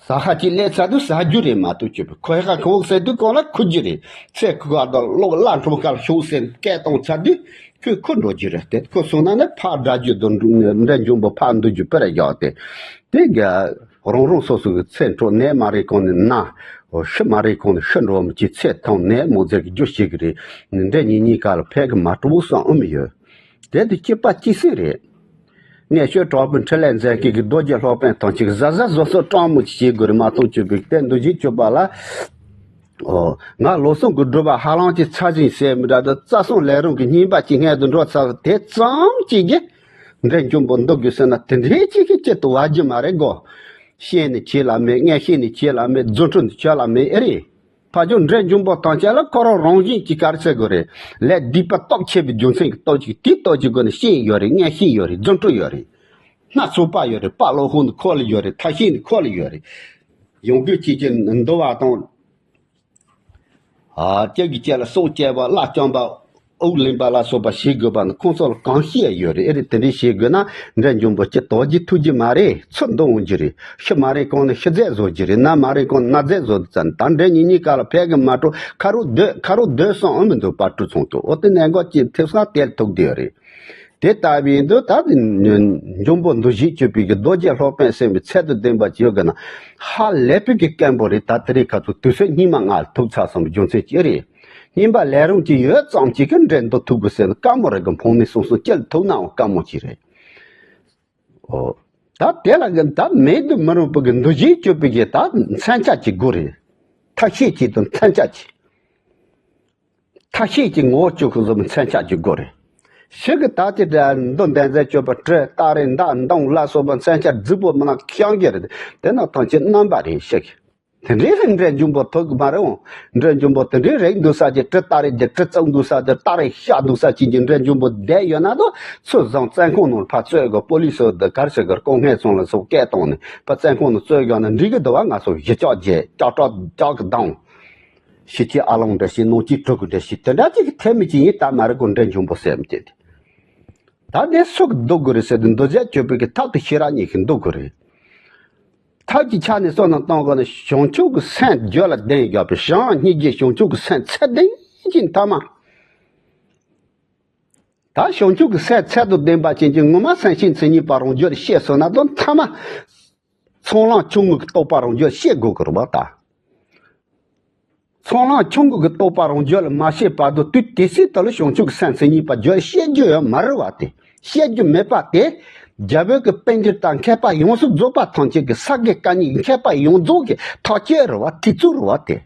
ཟ་ཁ་ཅིག་སླེབས་ཚར་དུས་ཟ་རྒྱུ་རེད་མ་གཏོགས་ཁྱོད་ཁོ་ཁ་ཁོག་ཟེར་དུས་གང་ལ་ཁུ་རྒྱུ་རེད། ཚེ་ཁུ་ཁ་དང་གློག་བླ་འཁྲུམ་ཁ་ཤོག་ཟེར་སྐད་གཏོང་ཚར་དུས་ཁྱོད་ཁུ་འགྲོ་རྒྱུ་རེད། དེ་ཁོ་སོང་ན་ནི་ཕར་དགྲ་རྒྱུ་དང་འདྲེ་འབྱུང་པོ་ཕར་འདུ་རྒྱུ་པར་བཞག་སྟེ་དེ་ག་རང་རང་སོ་སོ་གི་ཚེ་འཕྲོ་ནད་མ་རེག་གོང་ནས་ན། ཤི་མ་རེག་གོང་ནས་ཤི་འགྲོ་མི་གཅིག་ཚེ་ཐུང་ནད་མོ་ཟེར་གི་རྒྱུ་ཞིག་གི་རེད། འདྲེ་ཉིན་གཉིས་ཀ་ལ་ཕད་གི་མ་སྤྲོ་བསམ་ཨུ་མི་ཡོད། དེ་དུ་སྐྱིད་པ་སྐྱིད་སྲིད་རེད། ངས་ཤོད་གྲོགས་པོ་འཕྲིན་ལས་མཛད་མཁན་གི་རྡོ་རྗེ་སློབ་དཔོན་ཐང་ཅིག་གཟའ་གཟའ་བཟོ་སོགས་སྤྲང་མོ་ཅིག་བྱེད་དགོས་རེད་མ་གཏོགས་བཅོས་པའི་གཏན་འདུ་བཞི་བཅོས་པ་ལ། ཨོ། ང་ལོ་གསུམ་གི་སྒྲུབ་པ་ཧ་ལམ་གྱི་ཚར་ཟིན་ཟེར་མི་འདྲ་དུ་རྩ་གསུམ་ལས་རུང་གི་སྙིང་པ་གཅིག་སྔོན་དུ་འགྲོ་ཚར་བ་དེ་ཙམ་གཅིག་གིས། འདྲེ་འབྱུང་པོ་འདུག་དགོས་ཟེར་ན་དེ་འདྲའི་གཅིག་གིས་གཅིག་ཏུ་བ་རྒྱུ་མ་རེད་གོ། ཤེས་ནི་ཁྱེད་ལ་མེད། མངོན་ཤེས་ནི་ཁྱེད་ལ་མེད། རྫུ་འཕྲུལ་ནི་ཁྱོད་ལ་མེད་ཨེ་རེད། ཕ་ཇོ་འདྲེ་འབྱུང་པོ་ཐམས་ཅད་ལ་ཁོ་རང་རང་བཞིན་གྱི་གར་ཟེར་དགོས་རེད། ལས་སྡིག་པ་སྟོབས་ཆེ་བའི་རྒྱུ་མཚན་གྱི་སྟོབས་ཀྱིས་དེའི་སྟོབས་ཀྱི་སྒོ་ནས་ཤེས་ཡོད་རེད། མངོན་ཤེས་ཡོད་རེད། རྫུ་འཕྲུལ་ཡོད་རེད། སྣ་ཚོགས་པ་ཡོད་རེད། དཔའ་བློ་ཁོག་ནི་ཁོ་ལ་ཡོད་རེད། ཐབས་ཤེས་ནི་ཁོ་ལ་ཡོད་རེད། ཡོང་རྒྱུ་གཅིག་གི་འདུལ་བ་དང་། ཨ་སྐྱབས་ཀྱི་སྐྱེ་ལ་སྲོག་བཅད་པ་བླ་བཅོམ་པ་དབུགས་ལེན་པ་ལ་སོགས་པ་བྱེད་དགོས་པ་ནི་ཁོང་ཚོ་ལ་གང་ཤེས་ཡོད་རེད། ཨེ་རེད། དེ་འདྲའི་བྱེད་དགོས་ན་འདྲེ་འབྱུང་པོ་སྐྱེ་དོགས་ཀྱི་ཐུགས་རྒྱུ་མ་རེད། ཚུར་འདུ་འོང་རྒྱུ་རེད། ཤི་མ་རེད་གོང་ནས་ཤི་རྫས་བཟོ་རྒྱུ་རེད། ན་མ་རེད་གོང་ནས་ན་རྫས་བཟོ་རྒྱུ་ཙམ་ད་འདྲེ་ཉིན་གཉིས་ཀ་ལ་ཕད་གི་མ་སྤྲོ་ཁ་རུ་སྡོད་ཁ་རུ་སྡོད་སོང་ཨ་མི་འདུག་པ་སྤྲུ་ཚོང་དུ་འོ་དེ་ནས་འགོ་ཅིག་ཐེབས་སང་དེར་ཐུག་བསྡད་ཡོད་རེད། དེ་ལྟ་བུའི་འདུ་ད་འབྱུང་པོ་འདུ་བྱེད་སྤྱོད་པའི་གི་རྡོ་རྗེ་སློབ་དཔོན་ཟེར་བའི་ཚད་དུ་ལྡན་པ་ཅིག་ཡོད་དགོས་ན་ཧ་ལས་པའི་གི་སྐད་འབོ་རེད། ད་དེ་རིང་ཁ་ཐུག་དུས་ཚོད་སྙིགས་མ་ང་ལ་ཐུག་ཚར་སོང་བའི་རྒྱུ་མཚན་ཅི་རེད། སྙིང་པ་ལས་རུང་ཅིག་ཡོད་ཙམ་ཅིག་གི་འདྲེ་འདུ་ཐུག་དགོས་ཟེར་ན་དཀའ་མོ་རེད་གི། ཕོངས་ནས་སོང་སོང་སྐྱེལ་ཐུབ་ནའང་དཀའ་མོ་ཅིག་རེད། ཨོ། ད་དེ་ལ་གི་ད་མེད་དུ་མི་རུང་བའི་གི་འདུ་བྱེད་སྤྱོད་པའི་གི་ད་མཚོན་ཆ་ཅིག་དགོས་རེད། ཐབས་ཤེས་ཅིག་དང་མཚོན་ཆ་ཅིག་ཐབས་ཤེས་ཀྱི་ངོ་བོ་བཅུ་ཁོ་ཚོ་མཚོན་ཆ་གཅིག་དགོས་རེད། ཤི་གི་ད་ཅི་འདྲ་མདོ་འདན་ཟེར་སྤྱོད་པ་གྲི་སྟ་རེ་མདའ་མདུང་ལ་སོགས་པ་མཚོན་ཆ་རྫིག་པོ་མི་ནག་ཤང་གི་རེད། དེ་ན་ཐང་ཆེན་རྣམ་པ་རེད་ཤི་གི་དེ་འདྲའི་ལྷན་འདྲེ་འབྱུང་པོ་ཐུག་གི་མ་རེད་འོང་། འདྲེ་འབྱུང་པོ་དེ་འདྲའི་རེག་འདུག་ས་ཀྱི་གྲི་སྟ་རེ་དེ་གྲི་བཙུགས་འདུག་ས་དེ་སྟ་རེ་ཤ་འདུག་ས་ཅན་གྱི་འདྲེ་འབྱུང་པོ་བསྡད་ཡོད་ན་དོ་ཚོད་བཟང་བཙོན་ཁང་ནང་ཕར་བཙོས་གི་པོ་ལི་སོ་དེ་གར་ཤི་གི་ལྐོག་རྔན་ཚོང་ལ་སོགས་སྐད་བཏང་ནས་ཕར་བཙོན་ཁང་ནང་བཙོས་བཞག་ན་འགྲིག་གི་འདུག་བ། ང་ཚོ་གཞི་ལྕགས་རྗེས་ལྕགས་ཀྲོག་ལྕགས་ཀྱི་གདང་། ཕྱི་སྐྱི་ཨ་ལོང་འདྲ་ཞིག་ནང་སྐྱི་གྲོག་གི་འདྲ་ཞིག་དེ་འདྲ་ཅིག་གི་ཐེབས་མི་ཅིག་ཡིན་ད་མ་རེད་གོ། འདྲེ་འབྱུང་པོ་ཟེར་མི་ཅིག་དེ། ད་འདི་སུ་གི་འདུག་དགོས་རེད་ཟེར་དུས་འདུ་བྱེད་སྤྱོད་པའི་གི་ཐབས་དེ་ཤེས་རབ་གཉིས་ཀྱིས་འདུག་དགོས་རེད། ཐབས་ཀྱི་ཆ་ནས་བསམ་བློ་གཏོང་དགོས་ན་བྱང་ཆུབ་ཀྱི་སེམས་རྒྱུད་ལ་ལྡན་དགོས་པའི་བྱང་སྙིང་རྗེ་བྱང་ཆུབ་ཀྱི་སེམས་ཚད་ལྡན་ཅིག་མཐའ་མ། ད་བྱང་ཆུབ་ཀྱི་སེམས་ཚད་དུ་ལྡན་པ་ཅན་གྱི་ངོ་མ་སེམས་ཤེས་མཚན་ཉིད་པ་རང་རྒྱུད་ལ་སྐྱེས་སོང་ན་དོན་མཐའ་མ། ཚོགས་ལམ་ཆུང་ངུ་གི་རྟོགས་པ་རང་རྒྱུད་ལ་སྐྱེ་དགོས་ཀྱི་རེད་བ་ད། ཚོགས་ལམ་ཆུང་ངུ་གི་རྟོགས་པ་རང་རྒྱུད་ལ་མ་སྐྱེས་བར་དུ་དུས་དེ་སྲིད་དུ་ལ་བྱང་ཆུབ་ཀྱི་སེམས་མཚན་ཉིད་པ་རྒྱུད་ལ་སྐྱེ་རྒྱུ་ཡོད་མ་རེད་བ་དེ། སྐྱེ་རྒྱུ་མེད་པ་དེ། རྒྱལ་པོའི་གི་དཔལ་འབྱོར་དང་མཁས་པ་ཡོངས་སུ་རྫོགས་པ་ཐམས་ཅད་ཀྱི་ས་དགེ་བཀའ་རྙིང་མཁས་པ་ཡོངས་རྫོགས་ཀྱི་ཐག་གཅོད་རེད་བ། དེ་ཚོ་རེད་བ་དེ།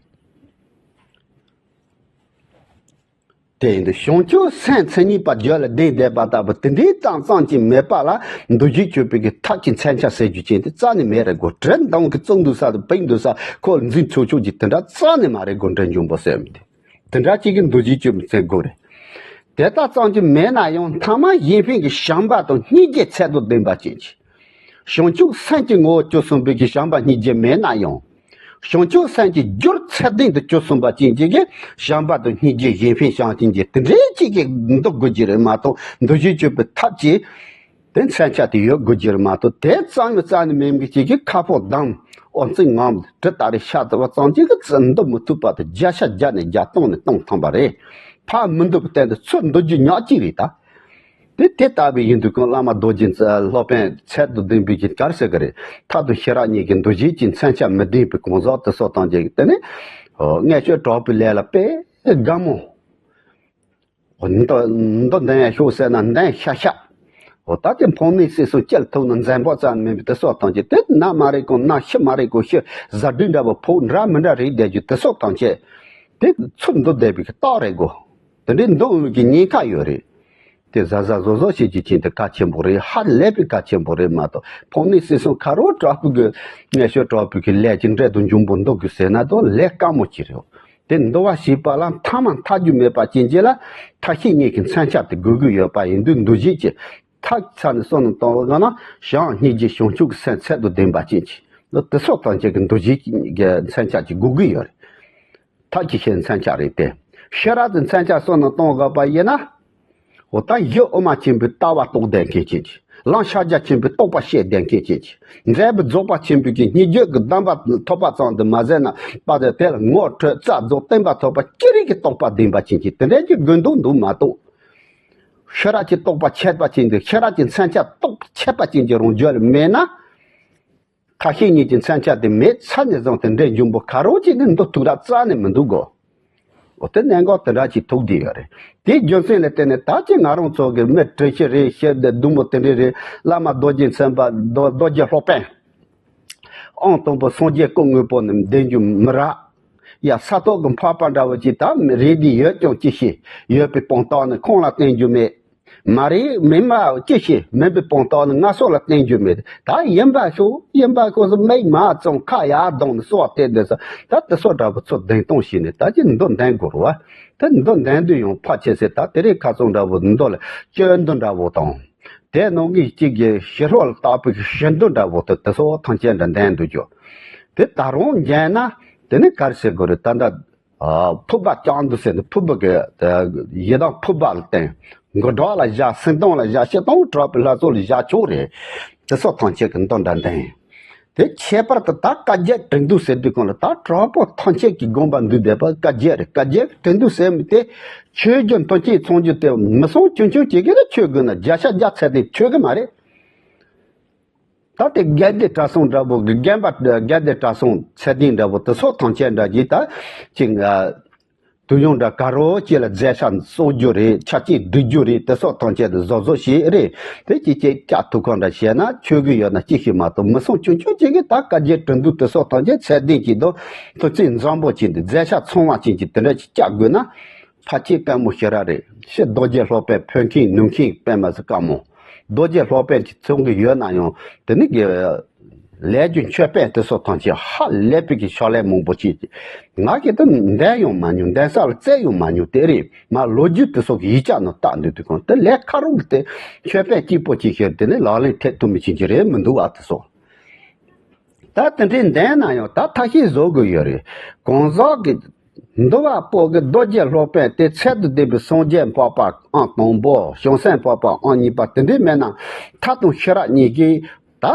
དེ་ཡིན་དུས་བྱང་ཆུབ་སེམས་མཚན་ཉིད་པ་རྒྱུད་ལ་ལྡན་བསྡད་པ་ལྟ་བུ་དེ་འདྲའི་ཙམ་ཙམ་གྱིས་མེད་པ་ལ་འདུ་བྱེད་སྤྱོད་པའི་གི་ཐབས་ཀྱི་མཚོན་ཆ་ཟེར་རྒྱུ་ཅན་དེ་རྩ་ནས་མེད་རེད་གོ། གྲི་མདུང་གི་བཙུགས་འདུག་ས་དང་བིང་འདུག་ས་ཁོ་འཛིན་ཆོག་ཆོག་གི་དེ་འདྲ་རྩ་ནས་མ་རེད་གོ། འདྲེ་འབྱུང་པོ་ཟེར་མི་དེ་དེ་འདྲ་ཅིག་གི་འདུ་བྱེད་སྤྱོད་པའི་མཚན་དགོས་རེད། དེ་ལྟ་ཙམ་གྱིས་མེད་ན་ཡང་མཐའ་མ་གཞན་ཕན་གྱི་བྱམས་པ་དང་སྙིང་རྗེ་ཚད་དུ་ལྡན་པ་ཅན་གྱི། བྱང་ཆུབ་སེམས་ཀྱི་ངོ་བོ་བཅུ་གསུངས་པའི་གི་བྱམས་པ་སྙིང་རྗེ་མེད་ན་ཡང་། བྱང་ཆུབ་སེམས་ཀྱི་རྒྱུར་ཚད་ལྡན་དུ་གྱུར་སོང་བ་ཅན་གྱི་གི་བྱམས་པ་དང་སྙིང་རྗེ་གཞན་ཕན་བྱང་ཆུབ་ཀྱི་དེ་འདྲའི་ཅིག་གི་འདུ་དགོས་ཀྱི་རེད་མ་གཏོགས། འདུ་ཤེས་གཅོད་པའི་ཐབས་ཀྱིས་དེ་མཚོན་ཆ་དེ་ཡོད་དགོས་ཀྱི་རེད་མ་གཏོགས། དེ་ཙམ་ཡང་རྩ་ནས་མེད་མཁན་ཅིག་གི་ཁ་ཕོ་བསྡམས་ཨོ་ཙི་ངམ་གྲི་སྟ་རེ་ཤ་ཚ་བ་ཙམ་ཅིག་གིས་འདུ་མི་ཐུབ་པ་དང་། བརྒྱ་ཆ་བརྒྱ་ནས་བརྒྱ་སྟོང་ནས་སྟོང་ཐམ་པ་རེད། ཕར་མི་འདུ་བའི་སྟེང་དུ་ཚུར་འདུ་རྒྱུ་ཉག་གཅིག་རེད་ད། དེ་དེ་ལྟ་བུའི་ཡིན་དུས་གང་བླ་མ་རྡོ་རྗེ་སློབ་དཔོན་ཚད་དུ་ལྡན་པའི་གི་ག་རེ་ཟེར་གི་རེད། ཐབས་དང་ཤེས་རབ་གཉིས་ཀྱི་འདུ་བྱེད་ཀྱི་མཚོན་ཆ་མི་ལྡན་པའི་གང་ཟག་དེ་ཚོ་ཐམས་ཅད་ཀྱིས་དེ་ནི་ཨོ་མངོན་སྤྱོད་དྲག་པོའི་ལས་ལ་དཔེ་དགའ་མོ། ཨོ་མདོ་མདོ་འདོན་ཡ་ཤོག་ཟེར་ན་འདོན་ཤ་ཤ། ཨོ་ད་དེ་འཕངས་ནས་སྲིད་གསུམ་སྐྱེལ་ཐུབ་ན་འཛེམ་བག་ཙམ་མིན་པའི་དེ་ཚོ་ཐམས་ཅད། དེ་ན་མ་རེད་གོ་ན་ཤི་མ་རེད་གོ་ཤི་ཟ་འབྲུ་འདྲ་བོ་ཕོག་འདྲ་མི་འདྲ་རེད་བསྡད་རྒྱུ་དེ་ཚོ་ཐམས་ཅད་དེ་ཚུར་འདུ་བསྡད་པའི་གི་རྟགས་རེད་གོ། དེ་འདྲའི་འདུ་འོང་གི་ཉེན་ཁ་ཡོད་རེད། དེ་གཟབ་གཟབ་བཟོ་བཟོ་བྱེད་རྒྱུ་ཅན་དེ་གལ་ཆེན་པོ་རེད། ཧ་ལས་པའི་གལ་ཆེན་པོ་རེད་མ་གཏོགས། འཕངས་ནས་སྲིད་གསུམ་ཁ་རོག་དྲག་པོའི་གི་མངོན་སྤྱོད་དྲག་པོའི་གི་ལས་ཀྱི་འབྲས་དང་འབྱུང་པོ་འདུ་དགོས་ཟེར་ན་དོ་ལས་དཀའ་མོ་ཅིག་རེད། དེ་འདུ་བ་བྱེད་པ་ལ་མཐའ་མ་མཐའ་རྒྱུ་མེད་པ་ཅན་གྱི་ལ་ཐབས་ཤེས་གཉིས་ཀྱི་མཚོན་ཆ་དེ་དགོས་ཀྱི་ཡོད་པ་ཡིན་དུས། འདུ་བྱེད་ཀྱི་ཐབས་ཆ་ནས་བསམ་བློ་གཏོང་བ་ན་བྱམས་སྙིང་རྗེ་བྱང་ཆུབ་ཀྱི་སེམས་ཚད་དུ་ལྡན་པ་ཅན་གྱི་ལ་དེ་ཚོ་ཐམས་ཅད་ཀྱི་འདུ་བྱེད་ཀྱི་མཚོན་ཆ་ཅིག་དགོས་ཀྱི་ཡོད་རེད། ཐབས་ཀྱི་ཤེས་མཚོན་ཆ་རེད་དེ། ཤེས་རབ་ཀྱི་མཚོན་ཆ་བསམ་བློ་གཏོང་དགོས་པ་ཡིན་ན། འོ་ད་གཞི་དབུ་མ་ཆེན་པོའི་ལྟ་བ་རྟོགས་ལྡན་མཁན་ཅིག་གིས། ལམ་ཕྱག་རྒྱ་ཆེན་པོའི་རྟོགས་པ་ཤེས་ལྡན་མཁན་ཅིག་གིས། མཛད་པའི་རྫོགས་པ་ཆེན་པོའི་གི་སྙིང་རྗེ་གི་གདམས་པ་ཐོབ་པ་ཙམ་དུ་མ་ཟད་ན་པ་དེ་དེ་ལ་ངོ་འཕྲོད་རྩ་རྫོགས་བསྟན་པ་ཐོབ་པ་ཅི་རིགས་ཀྱི་རྟོགས་པ་ལྡན་པ་ཅན་གྱི་དེ་འདྲའི་གི་དགོས་འདུག་འདུག་མ་གཏོགས། ཤེས་རབ་ཀྱི་རྟོགས་པ་ཆད་པ་ཅན་དེ། ཤེས་རབ་ཀྱི་མཚོན་ཆ་རྟོགས་ཆད་པ་ཅན་གྱི་རང་རྒྱུད་ལ་མེད་ན། ཐབས་ཤེས་གཉིས་ཀྱི་མཚོན་ཆ་དེ་མེད་ཚར་ནས་བཟུང་སྟེ་འབྲས་འབྱུང་པོ་ག་རོ་གཅིག་ནི་འདུ་ཐུབ་ར་རྩ་ནས་མི་འདུག་གོ། འོ་དེ་གནད་འགག་དེ་འདྲ་ཅིག་ཐུག་བསྡད་ཡོད་རེད། དེའི་རྒྱུ་མཚན་ལ་བརྟེན་ནས་ད་ཅི་ང་རང་ཚོ་གི་མི་བཀྲ་ཤིས་རེད། ཤེས་ལྡན་འདུག་མོ་དེ་འདྲ་རེད། བླ་མ་རྡོ་རྗེ་མཚོན་པ་རྡོ་རྡོ་རྗེ་སློབ་དཔོན། ཨང་དང་པོ་སངས་རྒྱས་སྐུ་དངོས་པོ་ནི་བསྟན་རྒྱུ་མི་རག་ཡ་ས་ཐོག་གི་འཕགས་པ་འདྲ་བོ་ཅིག་ད་རེད་དེ་ཡོད་ཀྱང་ཅི་ཤེས། ཡོད་པའི་དཔང་རྟགས་ནི་ཁོང་ལ་བསྟན་རྒྱུ་མེད། མ་རེད་མིན་པ་ཅི་ཤེས། མིན་པའི་དཔང་རྟགས་ནི་ང་སོགས་ལ་བསྟན་རྒྱུ་མེད། ད་ཡིན་པ་ཤོག་ཡིན་པ་ཁོ་ཚོ་མིག་མ་བཙུམ་ཁ་ཡར་གདངས་ནས་སོགས་དེ་འདི་ཚོ་ད་དེ་ཚོ་འདྲ་པོ་ཚོ་བདེན་སྟོང་ཤེས་ནས་ད་ཅི་འདི་འདོན་དགོས་རེད་བ། ད་འདི་འདོན་དུས་ཡང་ཕལ་ཆེར་ཟེར་ད་དེ་རིང་ཁ་སང་འདྲ་པོ་འདི་ལ་སྐྱོན་འདི་འདྲ་པོ་དང་། དེ་ནང་གི་གཅིག་གི་ཕྱི་ལོགས་ལ་བཏགས་པའི་ཞི་འདུ་འདྲ་པོ་དེ་དེ་ཚོ་ཐམས་ཅད་འདྲ་འདོན་འདུག་ཀྱོ། དེ་ད་རུང་འགྱན་ན་དེ་ནི་ག་རེ་ཟེར་དགོས་རེད། ད་ལྟ། ཨ། ཕུར་པ་བཅིངས་འདུག་ཟེར་ནས་ཕུར་པ་གི་ཡི་དམ་ཕུར་པ་ལ་བརྟེན། མགུ་ཏོ་ལ་བཞག་སེང་གདོང་ལ་བཞག་ཕྱི་ལྟོང་གྲགས་པའི་ལྷ་ཚོགས་ལ་བཞག་ཆོག་རེད། དེ་ཚོ་ཐམས་ཅད་ཀྱི་འདི་འདྲ་འདོན། དེ་ཁྱད་པར་དུ་ད་བཀའ་བརྒྱད་དྲུག་འདུས་ཟེར་དུས་གང་ལ་ད་དྲང་པོ་ཐམས་ཅད་ཀྱི་དགོངས་པ་འདུས་བསྡད་པ་བཀའ་བརྒྱད་རེད། བཀའ་བརྒྱད་དྲུག་འདུས་ཟེར་མི་དེ་ཆོས་བརྒྱུད་མཐུན་རྐྱེན་ཚང་རྒྱུ་དེ་མི་གསུང་ཆུང་ཆུང་བྱེད་ཀྱི་རེད། ཆོས་དགོས་ན་བརྒྱ་ཆ་བརྒྱ་ཚད་ལྡན་ཆོས་གི་མ་རེད། ད་དེ་དགེ་ལྡན་གྲྭ་ཚང་འདྲ་པོ་གི་རྒན་པ་དགེ་ལྡན་གྲྭ་ཚང་ཚད་ལྡན་འདྲ་པོ་དེ་ཚོ་ཐམས་ཅད་འདྲ་གྱིས་ད་ཅིག་ཨ། དུས་ཡུན་འདྲ་ག་རོ་གཅིག་ལ་མཛད་བྱ་གསོག་རྒྱུ་རེད། ཆ་རྐྱེན་སྒྲིག་རྒྱུ་རེད། དེ་ཚོ་ཐམས་ཅད་དུ་བཟོ་བཟོ་བྱེད་རེད། དེ་ཅིག་ཅིག་བཅའ་ཐུབ་གང་འདྲ་བྱས་ན་ཆོས་གི་ཡོད་ན་ཅི་ཞིག་མ་གཏོགས་མི་གསུང་ཆུང་ཆུང་ཅིག་གིས་ད་བཀའ་བརྒྱད་དྲུག་འདུས་དེ་ཚོ་ཐམས་ཅད་ཚད་ལྡན་གྱི་དང་ཐུགས་བརྩེ་འཛོམས་པོ་ཅན་དེ་མཛད་བྱ་ཚང་བ་ཅན་གྱི་དེ་འདྲ་ཅིག་བཅའ་དགོས་ན། ཕལ་ཆེར་དཀའ་མོ་ཞེ་དྲག་རེད། ཕྱི་རྡོ་རྗེ་སློབ་དཔོན་ཕུལ་མཁན་ནུས་མཁན་དཔེ་མ་སྲིད་དཀའ་མོ། རྡོ་རྗེ་སློབ་དཔོན་གྱི་ཚོགས་ཀྱི་ཡོད་ན་ཡང་དེ་ནི་གི་ལས་རྒྱུ་མཆོད་དཔོན་དེ་ཚོ་ཐམས་ཅད་ཧ་ལས་པའི་གི་ཕྱག་ལས་མང་པོ་བྱས། ང་གིས་དེ་འདོན་ཡང་མ་མྱོང་། འདོན་ས་ལ་བཙལ་ཡང་མ་མྱོང་། དེ་རེད་མ་ལོ་རྒྱུས་དེ་ཚོ་གི་ཡིག་ཆ་ནང་བལྟ་འདུག་དུས་གང་དེ་ལས་ཁ་རོག་གི་དེ་མཆོད་དཔོན་གཅིག་པོ་གཅིག་ཤེས་དེ་ནི་ལག་ལེན་ཐེབས་ཐུབ་མི་ཕྱིན་གྱི་རེད་མི་འདུག་བ་དེ་ཚོ། ད་དེ་འདྲའི་འདོན་ན་ཡང་ད་ཐབས་ཤེས་བཟོ་དགོས་ཡོད་རེད། གང་ཟག་གི་འདུལ་བ་པོ་གི་རྡོ་རྗེ་སློབ་དཔོན་དེ་ཚད་དུ་ལྡན་པའི་སངས་རྒྱས་འཕགས་པ་ཨང་དང་པོ། བྱང་སེམས་འཕགས་པ་ཨང་གཉིས་པ་དེ་འདྲའི་མེད་ན་ཐབས་དང་ཤེས་རབ་གཉིས་ཀྱིས་ད་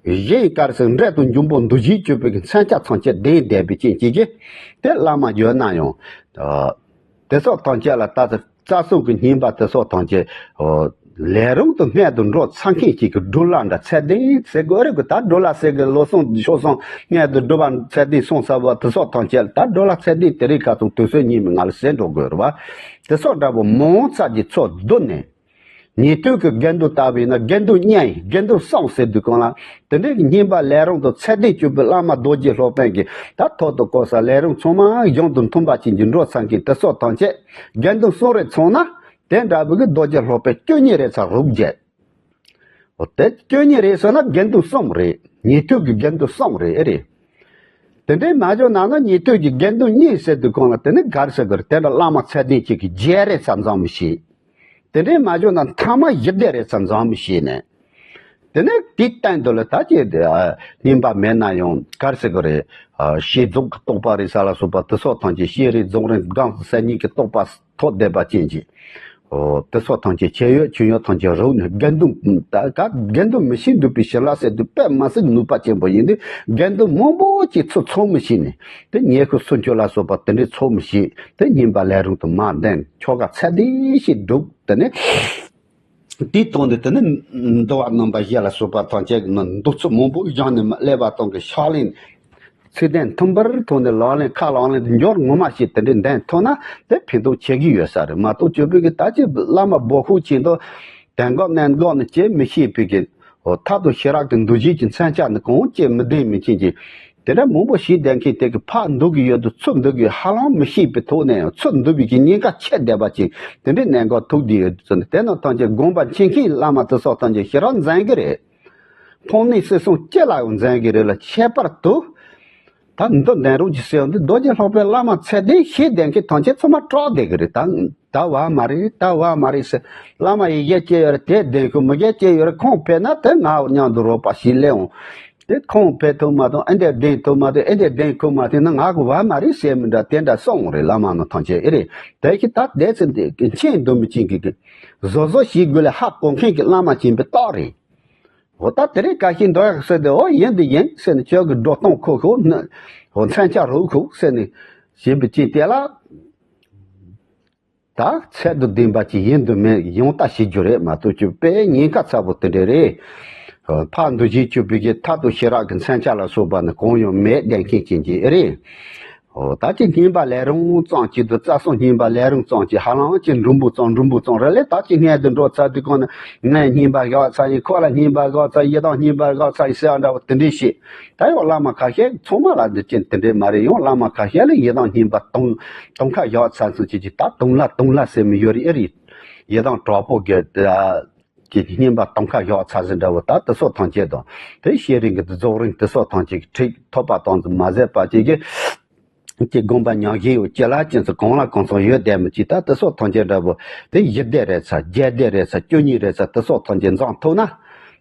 གཞན་ག་རེ་ཟེར་འབྲས་དང་འབྱུང་པོ་འདུ་བྱེད་གཅོད་པའི་གི་མཚོན་ཆ་ཐམས་ཅད་ལྡན་བསྡད་པའི་རྐྱེན་གྱིས་དེ་བླ་མ་ཡོད་ན་ཡང་། དེ་སོགས་ཐམས་ཅད་ལ་ལྟ་ཚུལ་རྩ་གསུམ་གྱི་བསྙེན་པ་དེ་སོགས་ཐམས་ཅད་ལས་རུང་དུ་སྔོན་དུ་འགྲོ་ཚར་མཁན་ཅིག་གི་སྒྲུབ་བླ་འདྲ་ཚད་ལྡན་ཟེར་དགོས་རེད་གི། ད་སྒྲུབ་བླ་ཟེར་གི་ལོ་གསུམ་ཕྱོགས་གསུམ་སྔོན་དུ་སྒྲུབ་པ་ཚད་ལྡན་སོང་ཚར་བ་དེ་སོགས་ཐམས་ཅད་ལ་ད་སྒྲུབ་བླ་ཚད་ལྡན་དེ་རིང་ཁ་ཐུག་དུས་ཚོད་ཉིན་མི་ང་ལ་ཟེར་འགྲོ་དགོས་རེད་བ། དེ་སོགས་འདྲ་པོ་མང་ཙམ་གྱི་ཚོགས་བསྡུས་ནས། ཉན་ཐོས་ཀྱི་དགེ་འདུན་ལྟ་བུ་ཡིན་ན་དགེ་འདུན་གཉིས་དགེ་འདུན་གསུམ་ཟེར་དུས་གང་ལ་དེ་འདྲའི་བསྙེན་པ་ལས་རུང་དུ་ཚད་ལྡན་གྱུར་པའི་བླ་མ་རྡོ་རྗེ་སློབ་དཔོན་གྱིས་ད་ཐོག་ཏུ་བཀོད་ས་ལས་རུང་ཚང་མ་གཞུང་དང་མཐུན་པ་ཅན་གྱི་འགྲོ་ཚར་མཁན་དེ་སོགས་ཐམས་ཅད་དགེ་འདུན་གསུམ་རེ་ཚང་ན་དེ་འདྲ་བུ་གི་རྡོ་རྗེ་སློབ་དཔོན་བཅུ་གཉིས་རེ་ཚར་རུག་བརྒྱད། འོ་དེ་བཅུ་གཉིས་རེ་ཟེར་ན་དགེ་འདུན་གསུམ་རེད། ཉན་ཐོས་ཀྱི་དགེ་འདུན་གསུམ་རེད་ཨེ་རེད། དེ་འདྲའི་མ་བྱུང་ན་ན་ཉན་ཐོས་ཀྱི་དགེ་འདུན་གཉིས་ཟེར་དུས་གང་ལ་དེ་ནི་ག་རེ་ཟེར་དགོས་རེད། དེ་འདྲ་བླ་མ་ཚད་ལྡན་གཅིག་གི་བརྒྱད་རེ་ཚར་འཛོམས་མི་ཤེས། དེ་འདྲའི་མ་བྱུང་ན་ཐ་མ་བཞི་བརྒྱ་རེ་ཚར་འཛོམས་མི་ཤེས་ནས། དེ་ནས་དེའི་སྟེང་དུ་ལ་ད་ཅི་སྙིམ་པ་མེད་ན་ཡང་གར་ཟེར་གི་རེད། ཤེས་རྫོགས་ཀྱི་རྟོགས་པ་རེད་ས་ལ་སོགས་པ་དེ་སོགས་ཐམས་ཅད་ཤེས་རིག་རྫོགས་རིམ་སྒོམ་གསལ་གཉིས་ཀྱི་རྟོགས་པ་ཐོབ་བསྡད་པ་ཅན་གྱི། ཨོ། དེ་སོགས་ཐམས་ཅད་ཆེ་ཡོད་ཆུང་ཡོད་ཐམས་ཅད་རོལ་ནས་དགེ་འདུན་ད་ག་དགེ་འདུན་མི་ཤེས་འདུག་པའི་ཞི་ལ་ཟེར་དུས་དཔེ་མ་སྲིད་ནུས་པ་ཆེན་པོ་ཡིན་དུས་དགེ་འདུན་མང་པོ་ཅིག་ཚུར་ཚོགས་མི་ཤེས་ནས་དེ་ཉེ་ཤུ་སུམ་ཅུ་ལ་སོགས་པ་དེ་འདྲའི་ཚོགས་མི་ཤེས་དེ་སྙིམ་པ་ལས་རུང་དུ་མ་ལྡན་ཆོ་ག་ཚད་ལྡན་ཞིག་སྒྲུབ་དེ་ནས། དེའི་ཐོག་ནས་དེ་ནི་འདུལ་བ་རྣམ་པ་བཞི་ལ་སོགས་པ་ཐམས་ཅད་ཀྱི་ནང་འདུ་ཚུལ་མང་པོ་སྦྱངས་ནས་མ་སླེབས་པ་དང་གི་ཕྱག་ལེན་ཚིག་དོན་མཐུན་པར་ཐོག་ནས་ལག་ལེན་ཁ་ལག་ལེན་དུ་འབྱོར་ངོ་མ་ཞིག་དེ་འདྲའི་འདོན་ཐུབ་ན་དེ་ཕན་ཐོགས་ཆེ་གི་ཡོད་ས་རེད་མ་གཏོགས་སྤྱོད་པའི་གི་ད་ཅི་བླ་མ་འབོད་ཤུགས་ཆེན་དུ་དན་འགོག་གནད་འགོག་ནི་ཅེས་མི་ཤེས་པའི་གི་ཐབས་དང་ཤེས་རབ་ཀྱི་འདུ་བྱེད་ཀྱི་མཚོན་ཆ་ནི་གང་ཅི་མི་ལྡན་མི་ཆེན་གྱི། དེ་འདྲ་མང་པོ་ཞིག་བསྡད་མཁན་དེ་གི་ཕར་འདུག་གི་ཡོད་དུ་ཚུར་འདུག་གི་ཧ་ལམ་མི་ཤེས་པའི་ཐོག་ནས་ཡང་ཚུར་འདུག་པའི་གི་ཉེན་ཁ་ཆེ་བསྡད་པ་ཅིག་དེ་འདྲའི་གནད་འགག་ཐུག་བསྡད་ཡོད་ཚུལ་དེ་རྣམས་ཐམས་ཅད་དགོངས་པ་མཁྱེན་མཁན་བླ་མ་དེ་སོགས་ཐམས་ཅད་ཤེས་རབ་འཛིན་གི་རེད། ཕོ་ཉའི་སྲིད་སྲུང་སྤྱི་ལ་ཡང་འཛིན་གི་རེད་ལ་ཁྱད་པར་དུ། ད་འདི་འདོན་རོགས་ཀྱི་ཟེར་འདི་རྡོ་རྗེ་སློབ་དཔོན་བླ་མ་ཚད་ལྡན་ཤེས་ལྡན་མཁན་ཐམས་ཅད་ཚང་མ་སྐྲག་བསྡད་གི་རེད་ད། ད་བ་མ་རེད་ད་བ་མ་རེད་ཟེར། བླ་མ་ཡི་གེ་སྐྱེ་ཡོད་རེད་དེ་ལྡན་ཁུལ་མི་གེ་སྐྱེ་ཡོད་རེད་ཁོང་ཕེབས་ན་དེ་ང་མཉམ་དུ་རོགས་པ་ཞིག་སླེབས་འོང་། དེ་ཁོང་ཕེབས་ཐུབ་མ་ཐུབ་ཨེ་འདྲས་ལྡན་ཐུབ་མ་ཐུབ་ཨེ་འདྲས་ལྡན་ཁུལ་མ་ཐུབ་ན་ང་གི་བ་མ་རེད་ཟེར་མི་འདྲ་དེ་འདྲ་སོང་རེད་བླ་མ་ནང་ཐམས་ཅད་ཨེ་རེད། དེ་ཞིག་ད་དེ་ཚེ་འདི་མཁྱེན་འདུག་མི་མཁྱེན་གི་གི་བཟོ་བཟོ་ཞིག་དགོས་ལས་ཧ་གོ་མཁན་གི་བླ་མ་ཆེན་པོའི་རྟགས་རེད། འོ་ད་དེ་རིང་ཁ་ཤས་འདོད་ཡག་ཟེར་ཏེ་འོ་ཡིན་འདི་ཡིན་ཟེར་ནས་ཁྱོད་ཀྱི་འགྲོ་སྟངས་ཁོ་ཁོ་ནི་འོ་མཚན་ཆ་རུ་ཁུག་ཟེར་ནས་བྱེད་པའི་ཅིག་དེ་ལ་ད་ཚད་དུ་ལྡན་པ་ཅིག་ཡིན་དུ་མེད་ཡང་ལྟ་བྱེད་རྒྱུ་རེད་མ་གཏོགས་ཀྱི་དཔེ་ཉེན་ཁ་ཚ་པོ་དེ་འདྲ་རེད། ཕར་འདུ་བྱེད་གཅོད་པའི་གི་ཐབས་དང་ཤེས་རབ་ཀྱི་མཚན་ཆ་ལ་སོགས་པ་ནི་གང་ཡང་མེད་བསྡད་མཁན་ཅན་གྱི་ཨེ་རེད། ཨོ་ད་ཅི་སྙིམ་པ་ལས་རུང་ཙམ་གྱིས་དུ་རྩ་སོགས་སྙིམ་པ་ལས་རུང་ཙམ་གྱིས་ཧ་ལམ་ཅི་འབྲུམ་བུ་ཙམ་འབྲུམ་བུ་ཙམ་རེ་ལས་ད་ཅི་སྔས་དུ་འགྲོ་ཚར་དུས་གང་ནས་ངས་སྙིམ་པ་བཞག་ཚར་ཡིན་ཁོ་ལ་སྙིམ་པ་བཞག་ཚར་ཡི་དམ་སྙིམ་པ་བཞག་ཚར་ཡིན་ཟེར་བ་འདྲ་བོ་དེ་འདྲས་བཤད། ད་ཡང་བླ་མ་ཁ་ཤས་ཚང་མ་ལ་འདི་ཅན་དེ་འདྲས་མ་རེད་ཡང་བླ་མ་ཁ་ཤས་ལ་ཡི་དམ་སྙིམ་པ་དུང་དུང་ཁ་བཞག་ཚར་སོང་ཅི་ཅི་ད་དུང་ལ་དུང་ལ་ཟེར་མི་ཡོད་རེད་ཨེ་རེད། ཡི་དམ་དྲག་པོ་གི་ཀྱི་སྙིམ་པ་དུང་ཁ་བཞག་ཚར་ཟིན་འདྲ་བོ་ད་དེ་སོགས་ཐམས་ཅད་དང་དེ་ཤེས་རིག་གི་རྫོགས་རིམ་དེ་སོགས་ཐམས་ཅད་ཀྱི་ཁྲིད་ཐོབ་པ་དང་དུ་མ་ཟད་པ་ཅིག་གི་ཀྱི་དགོངས་པ་ཉག་བཞིན་ཡོད་ཅི་ལ་ཅི་ཚོ་གང་ལ་གང་ཚོ་ཡོད་བསྡད་མི་ཅིག་ད་དེ་སོགས་ཐམས་ཅད་འདྲ་བོ་དེ་བཞི་སྡེ་རེད་ཚ་བརྒྱད་སྡེ་རེད་ཚ་བཅུ་གཉིས་རེད་ཚ་དེ་སོགས་ཐམས་ཅད་འཛོམས་ཐུབ་ན་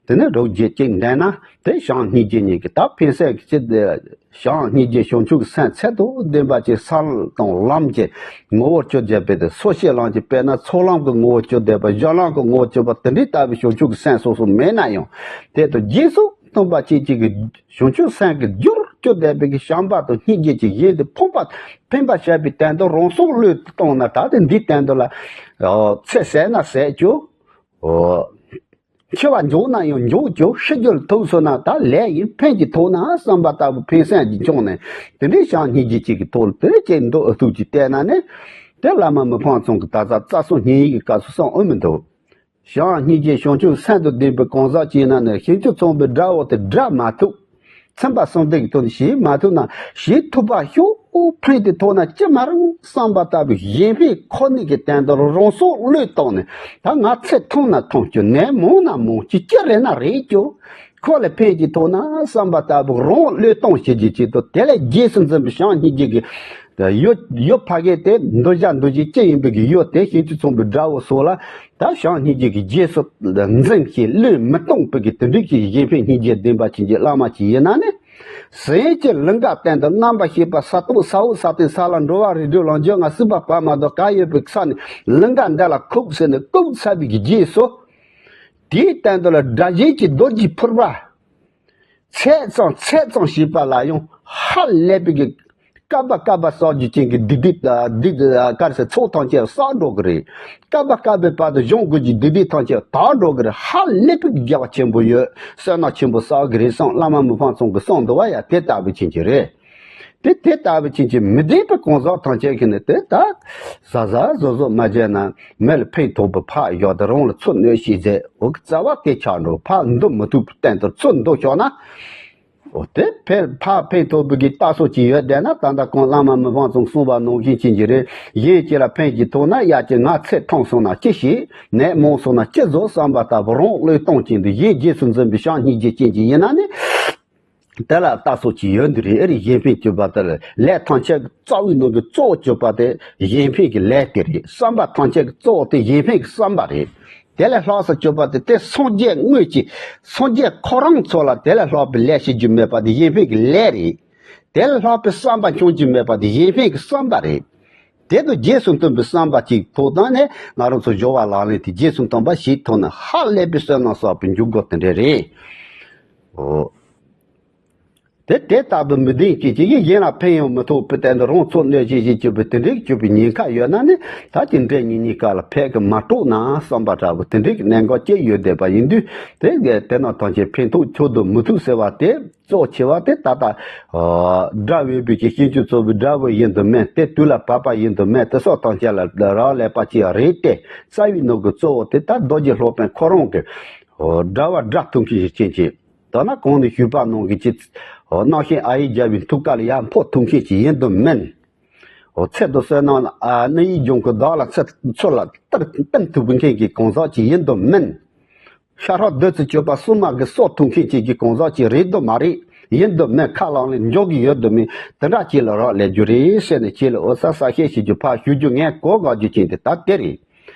དེ་ནི་རོགས་རྒྱུད་གཅིག་འདྲེན་ན་དེ་བྱམས་སྙིང་རྗེ་གཉིས་ཀྱི་ད་ཕན་སེམས་ཀྱི་ཅི་བདེ། བྱམས་སྙིང་རྗེ་བྱང་ཆུབ་ཀྱི་སེམས་ཚད་དང་ལྡན་པ་ཅིག་ས་དང་ལམ་གྱི་ངོ་བོར་གྱུར་བསྡད་པའི་དེ་སོ་སྐྱེ་ལམ་གྱི་དཔེར་ན་ཚོགས་ལམ་གྱི་ངོ་བོར་གྱུར་བསྡད་པ་གཞན་ལམ་གྱི་ངོ་བོར་གྱུར་པ་དེ་འདྲའི་ལྟ་བུའི་བྱང་ཆུབ་ཀྱི་སེམས་སོ་སོ་མེད་ན་ཡང་དེ་དང་རྗེས་སུ་མཐུན་པ་ཅིག་ཅིག་གི་བྱང་ཆུབ་སེམས་ཀྱི་རྒྱུར་གྱུར་བསྡད་པའི་གི་བྱམས་པ་དང་སྙིང་རྗེ་ཅིག་གཞན་དུ་ཕན་པ་ཕན་པ་བྱེད་པའི་དོན་དུ་རང་སྲོག་བློས་བཏང་ན་ད་དེ་འདིའི་དོན་དུ་ལ་ཚེ་ཟད་ན་ཟད་ཀྱང་། འཆི་བ་མགྱོགས་ན་ཡང་མགྱོགས་ཀྱང་ཤི་རྒྱུར་ཐུག་སོང་ན་ད་ལས་ཡིན་ཕན་གྱི་ཐོག་ན་བསམ་པ་ལྟ་བུ་ཕན་སེམས་ཀྱི་བྱུང་ནས་དེ་འདྲའི་བྱམས་སྙིང་རྗེ་གཅིག་གི་ཐོག་ལ་དེ་འདྲའི་ཅིག་མདོ་ཨ་ཐུག་ཅིག་བལྟས་ན་ནི་དེ་བླ་མ་མི་ཕམ་ཚང་གི་ད་ལྟ་རྩ་གསུམ་སྙིང་ཡིག་གི་སྐབས་སུ་གསུངས་ཨེ་མི་འདུག་བྱམས་སྙིང་རྗེ་བྱང་ཆུབ་སེམས་དང་ལྡན་པའི་གང་ཟག་ཅིག་ཡིན་ན་ནི་ཞིང་བཅུ་ཚངས་པའི་དགྲ་བོ་དེ་དགྲ་མ་ཐུབ། ཚིམ་པ་གསུམ་ལྡན་གྱི་དོན་ཞེས་མ་ཐུབ་ན་ཞེས་ཐུབ་པ་ཤོག་ཕན་དེ་ཐོག་ན་ཅི་མ་རུང་བསམ་པ་ལྟ་བུའི་གཞན་ཕན་ཁོ་ནའི་གི་དོན་དུ་རང་སྲོག་བློས་བཏང་ནས་ད་ང་ཚེ་ཐུང་ན་ཐུང་ཀྱང་ནད་མང་ན་མང་ཀྱང་ཅི་རེད་ན་རེད་ཀྱང་ཁོ་ལ་ཕན་གྱི་ཐོག་ན་བསམ་པ་ལྟ་བུ་རང་བློས་གཏོང་བྱེད་ཀྱི་ཆེད་དུ་དེ་ལས་རྗེས་སུ་འཛིན་པའི་བྱམས་སྙིང་རྗེ་གི་ཡོད་ཡོད་ཕ་གི་དེ་འདུ་བྱ་འདུ་བྱེད་ཅི་ཡིན་པའི་གི་ཡོད་དེ་ཞིང་བཅུ་ཚངས་པའི་དགྲ་བོ་སོགས་ལ། ད་བྱམས་སྙིང་རྗེ་གི་རྗེས་སུ་འཛིན་ཞིང་བློས་མི་གཏོང་བའི་གི་དེ་འདྲའི་གི་གཞན་ཕན་སྙིང་རྗེ་ལྡན་པ་ཅན་གྱི་བླ་མ་ཅིག་ཡིན་ན་ནི། ཟིན་གྱི་ལིང་ག་སྟེང་དུ་རྣམ་པར་ཤེས་པ་ས་རྟོག་ས་འོག་ས་སྟེང་ས་ལ་འགྲོ་བ་རིགས་དྲུག་ལ་འཇུག་ང་སྲིད་པ་བར་མ་དང་ག་ཡོད་པའི་ས་ནས་ལིང་ག་འདི་ལ་ཁུག་ཟེར་ནས་བཀུག་ཚར་བའི་གི་རྗེས་སུ། དེའི་སྟེང་དུ་ལ་དགྲ་གཞན་གྱི་རྡོ་རྗེ་ཕུར་པ། ཚད་ཙམ་ཚད་ཙམ་བྱས་པ་ལ་ཡང་ཧ་ལས་པའི་གི་བསྐལ་པ་བསྐལ་པ་བསགས་རྒྱུ་ཅན་གྱི་སྡིག་སྡིག་སྡིག་ག་རེ་ཟེར་ཚོགས་ཐམས་ཅད་བསགས་འགྲོ་གི་རེད། བསྐལ་པ་བསྐལ་པའི་བར་དུ་སྦྱོང་དགོས་ཀྱི་སྡིག་སྡིག་ཐམས་ཅད་དག་འགྲོ་གི་རེད། ཧ་ལས་པའི་གི་དགེ་བ་ཆེན་པོ་ཡོད། བསོད་ནམས་ཆེན་པོ་བསགས་གི་རེད་བསམ་བླ་མ་མི་ཕམ་ཚང་གི་གསུང་འདུག་བ་ཡ་དེ་ལྟ་བུ་ཅན་གྱི་རེད། དེ་དེ་ལྟ་བུ་ཅན་གྱི་མི་ལྡན་པའི་གང་ཟག་ཐམས་ཅད་ཀྱིས་ནི་དེ་ལྟ་ཟ་ཟ་ཟོ་ཟོ་མ་བྱས་ན་མི་ལ་ཕན་ཐོགས་པའི་ཕག་ཡོད་དེ་རང་ལ་ཚུར་གནོད་བྱེད་ཟེར་འོ་གི་རྩ་བ་དེ་ཆགས་འགྲོ་ཕག་འདུལ་མི་ཐུབ་པའི་སྟེང་དུ་ཚུར་འདུལ་ཆོག་ན། འོ་དེ་ཕན་ཕག་ཕན་ཐོགས་པའི་གི་རྟགས་སོགས་ཀྱི་ཡོད་བསྡད་ན་ད་ལྟ་གོང་བླ་མ་མི་ཕམ་ཚང་གསུངས་པ་ནང་བཞིན་ཅན་གྱི་རེད། གཞན་གྱིས་ལ་ཕན་གྱི་ཐོག་ན་ཡ་གྱི་ང་ཚེ་ཐུང་སོང་ན་ཅི་ཞིག་ནད་མང་སོང་ན་ཅི་བཟོ་བསམ་པ་ལྟ་བུ་རང་བློས་གཏོང་ཅན་དུ་གཞན་རྗེས་སུ་འཛིན་པའི་བྱམས་སྙིང་རྗེ་ཅན་གྱི་ཡིན་ན་ནི། དེ་ལ་རྟགས་སོགས་ཀྱི་ཡོད་འདི་རེད། ཨེ་རེད་གཞན་ཕན་སྤྱོད་པ་དེ་ལ་ལས་ཐམས་ཅད་ཀྱི་རྩ་བའི་ནང་གི་གཙོ་བོ་སྤྱོད་པ་དེ་གཞན་ཕན་གྱི་ལས་དེ་རེད། བསམ་པ་ཐམས་ཅད་ཀྱི་གཙོ་བོ་དེ་གཞན་ཕན་གྱི་བསམ་པ་རེད། དེ་ལས་ལྷག་ས་སྤྱོད་པ་དེ་དེ་སངས་རྒྱས་དངོས་ཀྱི་སངས་རྒྱས་ཁོ་རང་ཚོ་ལ་དེ་ལས་ལྷག་པའི་ལས་བྱེད་རྒྱུ་མེད་པ་དེ་གཞན་ཕན་གྱི་ལས་རེད། དེ་ལས་ལྷག་པའི་བསམ་པ་འཆང་རྒྱུ་མེད་པ་དེ་གཞན་ཕན་གྱི་བསམ་པ་རེད། དེ་དང་རྗེས་སུ་མཐུན་པའི་བསམ་པ་གཅིག་ཐོག་དང་ནས་ང་རང་ཚོ་སྦྱོར་བ་ལག་ལེན་དེ་རྗེས་སུ་མཐུན་པ་ཞིག་ཐོག་ནས་ཧ་ལས་པའི་བསོད་ནམས་བསགས་པའི་འཇུག་སྒོ་དེ་འདྲ་རེད། ཨོ། དེ་དེ་ལྟ་བུ་མི་ལྡན་གྱི་ཅི་ཡིན་གཞན་ལ་ཕན་ཡང་མི་ཐོགས་པའི་སྟེང་དུ་རང་ཚོ་གནོད་བྱེད་ཞིག་གྱུར་པའི་དེ་འདྲའི་གྱུར་པའི་ཉེན་ཁ་ཡོད་ན་ནི་ད་ཅི་འདྲའི་ཉིན་གཉིས་ཀ་ལ་ཕེབས་ཀྱི་མ་སྤྲོ་ན་བསམ་པ་འདྲ་བོ་དེ་འདྲའི་གི་གནད་འགག་ཅིག་ཡོད་བསྡད་པ་ཡིན་དུས། དེ་དེ་ནང་ཐམས་ཅད་ཕན་ཐོགས་ཁྱོད་དུ་མི་ཐུབ་ཟེར་བ་དེ་གཙོ་ཆེ་བ་དེ་ད་ལྟ་དགྲ་འོས་པའི་གི་ཤིང་ཆུ་ཚོ་བའི་དགྲ་བོ་ཡིན་དུ་མེད། དེ་དུས་ལ་བབ་པ་ཡིན་དུ་མེད། དེ་སོགས་ཐམས་ཅད་ལ་རག་ལས་པ་ཅིག་རེད་དེ། རྩ་བའི་ནང་གི་གཙོ་བོ་དེ་ད་རྡོ་རྗེ་སློབ་དཔོན་ཁོ་རང་གི་དགྲ་བ་དགྲ་ཐུག་མཁན་ཞིག་ཅན་གྱི། ད་ནི་གོང་ནས་ཞུས་པ་ནང་གི་ཅི། རྣམ་ཤེས་ཨ་ཡིག་བརྒྱབ་པའི་ཐུགས་ཀ་ལ་ཡར་འཕོ་ཐུབ་མཁན་ཞིག་ཡིན་དུ་མིན། འོ་ཚེ་དང་བསོད་ནམས་ལ་ཨ་ནི་ཡིད་འབྱུང་གི་བདག་ལ་ཚེ་ཚུར་ལ་གཏིང་གཏིང་ཐུབ་མཁན་གྱི་གང་ཟག་ཅིག་ཡིན་དུ་མིན། ཤ་ཁྲག་བདུད་རྩི་གཅོད་པ་སྲུང་མ་གི་སྲོག་ཐུབ་མཁན་ཅིག་གི་གང་ཟག་ཅིག་རེད་དུ་མ་རེད། ཡིན་དུ་མིན། ཁ་ལག་ལེན་འཇོག་གི་ཡོད་དུ་མིན། དེ་འདྲ་ཅིག་ལ་རག་ལས་རྒྱུ་རེད་ཟེར་ནས་ཁྱེད་ལ་འོ་ས་ས་བཤད་བྱེད་རྒྱུ་ཕར་ཞུ་རྒྱུ་ངས་གོ་དགའ་རྒྱུ་ཅན་དེ་ད་དེ་རེད།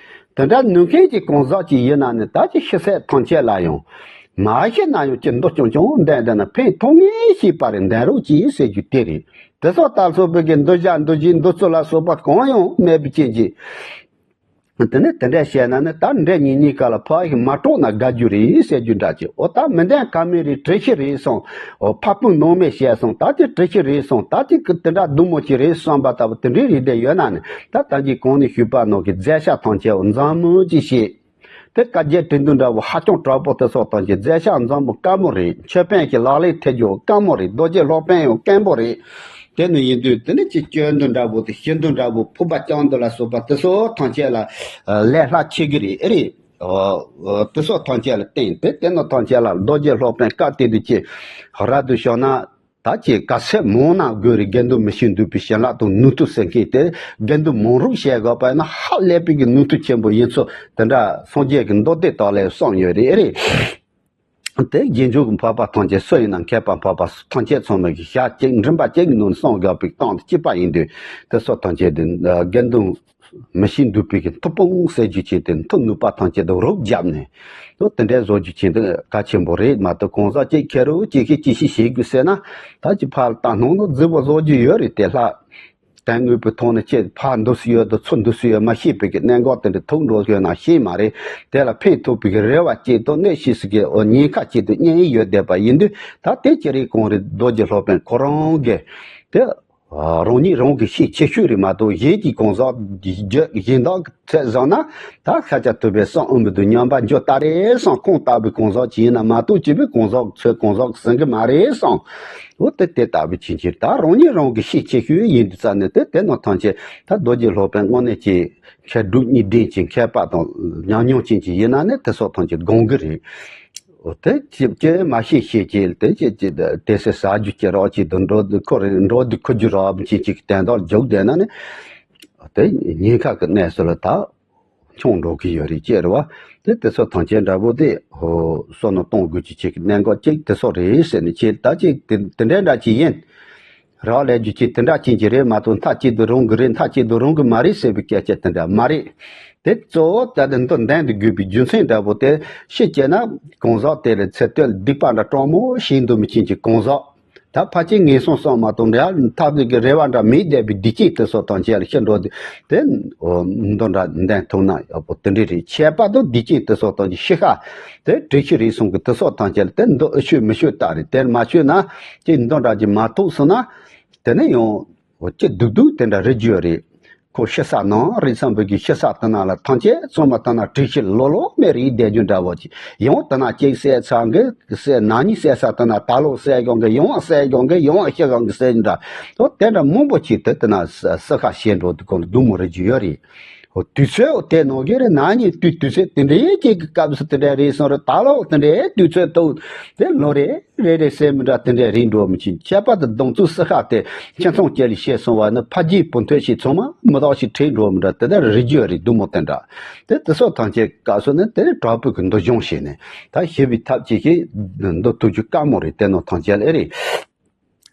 དེ་འདྲ་ནུས་མཁན་གྱི་གང་ཟག་ཅིག་ཡིན་ན་ནི་ད་ཅི་ཤི་ཚད་ཐམས་ཅད་ལ་ཡང་། མ་ཤི་ན་ཡང་ཅི་འདུག་ཀྱང་ཀྱང་འདྲ་འདྲ་ན་ཕན་ཐོགས་ངེས་ཤེས་པ་རེད། འདྲ་རོགས་ཀྱིས་ཟེར་རྒྱུ་དེ་རེད། དེ་སོགས་ལྟར་ཚོགས་པའི་གི་འདུ་བྱ་འདུ་བྱེད་འདུ་ཚུལ་ལ་སོགས་པ་གང་ཡང་མེད་པའི་རྐྱེན་གྱིས། དེ་ནས་དེ་འདྲ་བཤད་ན་ནི་ད་འདྲ་ཉིན་གཉིས་ཀ་ལ་ཕ་ཡིས་མ་གྲོགས་ན་དགའ་རྒྱུ་རེད་ཟེར་རྒྱུ་འདྲ་ཅིག་འོ་ད་མི་ལྡན་ཁ་མེད་རེད། དྲི་ཤི་རེད་སོང་། འོ་ཕ་སྤུན་ནང་མེད་བཤད་སོང་། ད་དེ་དྲི་ཤི་རེད་སོང་། ད་དེ་གི་དེ་འདྲ་སྡུག་མོ་ཅིག་རེད་བསམ་པ་ལྟ་བུ་དེ་འདྲའི་རིགས་དེ་ཡོད་ན་ནི་ད་ད་གིན་གོང་ནས་ཞུས་པ་ནང་གི་མཛད་བྱ་ཐམས་ཅད་འོ་མཛངས་མོ་ཅིག་བཤད། དེ་བཀའ་རྒྱ་དྲི་འདུན་འདྲ་བོ་ཧ་ཅང་དྲག་པོ་དེ་སོགས་དང་གི་མཛད་བྱ་མཛངས་པོ་དཀའ་མོ་རེད། ཆོས་དཔོན་གྱི་ལག་ལེན་ཐེབས་རྒྱུ་དཀའ་མོ་རེད། རྡོ་རྗེ་སློབ་དཔོན་ཡང་དཀོན་པོ་རེད། དེ་ནི་ཡིན་དུས་དེ་ནི་ཅི་སྐྱོན་འདུན་འདྲ་བོ་དེ་ཤི་འདུན་འདྲ་བོ་ཕུག་པ་རྐྱང་འདུན་ལ་སོགས་པ་དེ་སོགས་ཐམས་ཅད་ལ་ལས་སླ་ཆེ་གི་རེད། ཨེ་རེད། དེ་སོགས་ཐམས་ཅད་ལ་བརྟེན་ཏེ་དེ་ནི་ཐམས་ཅད་ལ་རྡོ་རྗེ་སློབ་དཔོན་བཀའ་དེ་དུ་ཅི་རབ་ཏུ་བྱུང་ན། ད་ཅི་ག་ཚད་མང་ན་དགོས་རེད། དགེ་འདུན་མི་ཤིས་འདུས་པའི་བྱིན་རླབས་དང་ནུས་མཐུ་ཟེར་མཁན་དེ་དགེ་འདུན་མང་རུ་བྱས་དགོས་པ་ཡིན་ན་ཧ་ལས་པའི་གི་ནུས་མཐུ་ཆེན་པོ་ཡིན་ཚུལ་དེ་འདྲ་སངས་རྒྱས་ཀྱི་མདོ་སྡེ་དག་ལས་གསུངས་ཡོད་རེད། ཨེ་རེད། དེ་རྗེས་འཇུག་གི་འཕགས་པ་ཐམས་ཅད་སུ་ཡིན་ན་མཁས་པ་འཕགས་པ་ཐམས་ཅད་ཚང་མས་ཀྱི་ཞག་གཅིག་མགྲིན་པ་གཅིག་གི་ནང་གསུངས་དགོས་པའི་སྟངས་དེ་གཅིག་པ་ཡིན་དུས་དེ་སོགས་ཐམས་ཅད་དེ་དགེ་འདུན། མི་ཤིས་འདུས་པའི་གི་མཐུ་དཔུང་ཟེར་རྒྱུ་ཅན་དེ་མཐུ་ནུས་པ་ཐམས་ཅད་དུ་རུབ་བརྒྱབ་ནས། དོ་དེ་འདྲའི་བཟོ་རྒྱུ་ཅན་དེ་གལ་ཆེན་པོ་རེད་མ་གཏོགས་གང་ཟག་ཅིག་ཁེར་རོ་ཅིག་གིས་ཅི་ཞིག་བྱེད་དགོས་ཟེར་ན། ད་ཅི་ཕར་ལྟ་སྣང་ནང་རྫི་བོ་བཟོ་རྒྱུ་ཡོད་རེད་དེ་ལྷ། དོན་དངོས་པོའི་ཐོག་ནས་ཅི་ཕར་འདུག་སུ་ཡོད་དོ་ཚུར་འདུག་སུ་ཡོད་མ་ཤེས་པའི་གི་གནད་འགག་དེ་འདྲ་ཐུག་འགྲོ་ཡོད་ན་ཤེས་མ་རེད། དེ་ལ་ཕན་ཐོགས་པའི་གི་རེ་བ་ཅིག་དང་གནོད་ཤེས་སུ་གི་ཉེན་ཁ་ཅིག་ཏུ་གཉེན་ཡོད་བསྡད་པ་ཡིན་དུས་ད་དེ་ཅི་རེད་གང་རེད་རྡོ་རྗེ་སློབ་དཔོན་ཁོ་རང་གི་དེ། རང་ཉིད་རང་གི་ཤེད་ཆེ་ཤོས་རེད་མ་གཏོགས་གཞན་གྱི་གང་ཟག་གཞན་དག་གི་ཚད་བཟུང་ན་ད་ཤ་ཆ་ཐུབ་པའི་བསམ་འོས་མི་འདུག་སྙམ་པ་འཇོག་ལྟ་རེད་བསམ། ཁོང་ལྟ་བུའི་གང་ཟག་ཅིག་ཡིན་ན་མ་གཏོགས་སྤྱི་པའི་གང་ཟག་ཚོས་གང་ཟག་གི་ཟིན་གི་མ་རེད་བསམ། འོ་དེ་དེ་ལྟ་བུའི་ཕྱིན་ཆད་ད་རང་ཉིད་རང་གི་ཤེད་ཆེ་ཤོས་ཡིན་དུས་ཙ་ནས་དེ་དེ་ནང་ཐམས་ཅད་ད་རྡོ་རྗེ་སློབ་དཔོན་དངོས་གནས་ཀྱི་མཁས་གྲུབ་གཉིས་ལྡན་གྱི་མཁས་པ་དང་ཉམས་མྱོང་ཅན་གྱི་ཡིན་ན་ནི་དེ་སོགས་ཐམས་ཅད་དགོངས་གི་རེད། འོ་དེ་ཅི་ཅི་མ་ཤེས་ཤེས་ཀྱི་དེ་ཅི་ཅི་དེ་སེ་ཟ་རྒྱུ་ཅི་རོགས་ཅི་དང་འགྲོ་འདི་ཁོ་རེ་འགྲོ་འདི་ཁོ་རྒྱུ་རོགས་ཅི་ཅིག་དན་རྟགས་འཇོག་བསྡད་ན་ནི་དེ་ཉེན་ཁ་གི་གནས་སུ་ལ་ད་མཆོང་འགྲོ་གི་ཡོད་རེད་ཅེས་རེད་བ། དེ་དེ་ཚོ་ཐམས་ཅད་འདྲ་པོ་དེ་ཧོ་བསོད་ནམས་གཏོང་དགོས་ཀྱི་ཅིག་གནད་འགག་ཅིག་དེ་ཚོ་རེད་ཟེར་ནས་ཅི་ད་ཅིག་དེ་དེ་འདྲའི་འདྲ་ཅིག་ཡིན། རག་ལས་རྒྱུ་ཅིག་དེ་འདྲ་ཅན་གྱི་རེད་མ་གཏོགས་མཐའ་གཅིག་ཏུ་རུང་གི་རེད། མཐའ་གཅིག་ཏུ་རུང་གི་མ་རེད་ཟེར་བའི་སྐད་ཆ་དེ་འདྲ་མ་རེད། དེ་གཙོ་བོ་ད་དེ་འདི་འདོན་དུ་དགོས་པའི་རྒྱུ་མཚན་འདྲ་པོ་དེ་ཤེས་བྱས་ན་གང་ཟག་དེ་ལ་ཚེ་སྟོད་སྡིག་པ་འདྲ་སྤྲང་མོ་ཞིག་འདུག་མི་ཅན་གྱི་གང་ཟག་ད་ཕལ་ཆེར་ངན་སོང་གསུམ་མ་གཏོགས་འདྲ་ཐབས་ཀྱི་རེ་བ་འདྲ་མེད་བསྡད་པའི་སྡིག་ཅན་དེ་ཚོ་དང་བཅས་ལ་ཤི་འགྲོ་དུས་དེ་འདི་འདྲ་འདོན་ཐུབ་ན་ཡག་པོ་དེ་འདྲ་རེད། ཁྱད་པར་དུ་སྡིག་ཅན་དེ་ཚོ་དང་ཤི་ཁ་དེ་དྲི་ཤི་རེད་གསུང་གི་དེ་ཚོ་དང་བཅས་ལ་དེ་འདི་ཨེ་ཆོས་མི་ཆོས་ལྟ་རེད། དེར་མ་ཆོས་ན་ཅི་འདི་འདྲ་ཅིག་མ་ཐུག་སོང་ན། དེ་ནས་ཡང་འོ་ཅི་སྡུག་སྡུག་དེ་འདྲ་རེ་རྒྱུ་རེད། ཁོ་ཤི་ས་ནང་རེད་བསམ་པའི་གི་ཤི་ས་དེ་ན་ལ་ཐམས་ཅད་ཚང་མ་དེ་ན་དྲི་ཤི་ལོ་ལོ་མེ་རེད་བསྡད་རྒྱུ་འདྲ་བོ་ཅིག་ཡང་དེ་ན་གཅིག་བསད་ཚར་གི་བསད་ན་གཉིས་བསད་ས་དེ་ན་ད་ལོ་བསད་གང་གི་ཡང་བསད་གང་གི་ཡང་ཤི་གང་གི་བསད་འདྲ་དོ་དེ་འདྲ་མང་པོ་ཅིག་དེ་དེ་ན་ས་ས་ཁ་ཤེས་འགྲོ་དུས་གོང་དུ་སྡུག་མོ་རེ་རྒྱུ་ཡོད་རེད། འོ་དུས་ཚོད་འོ་དེ་ནང་གི་རེད་ན་གཉིས་དུས་དུས་ཚོད་དེ་འདྲའི་གཅིག་གི་སྐབས་སུ་དེ་འདྲ་རེད་སོང་རེད། ད་ལོ་དེ་འདྲའི་དུས་ཚོད་དུ་དེ་ལོ་རེ། རེ་རེ་སེ་མི་འདྲ་དེ་འདྲའི་རིགས་འགྲོ་མི་ཕྱིན། ཁྱད་པར་དུ་གདོང་ཚུགས་སི་ཁ་དེ་ཁྱེད་ཚོང་ཅེ་ལི་ཤེས་སོང་བ་ནི་ཕ་རྒྱུད་བུ་མཐུན་ཞིག་ཚང་མ་མི་དག་ཞིག་ཁྲིད་འགྲོ་མི་འདྲ་དེ་ལྟར་རིགས་རྒྱུད་རིགས་སྡུག་མོ་དེ་འདྲ། དེ་དེ་སོགས་ཐམས་ཅད་སྐབས་སུ་ནི་དེ་ནི་དྲག་པོའི་གི་འདུ་སྦྱོང་བྱས་ནས་ད་ཞི་བའི་ཐབས་ཅིག་གིས་འདུ་ཐུབ་རྒྱུ་དཀའ་མོ་རེད། དེ་ནོ་ཐམས་ཅད་ལ་ཨེ་རེད།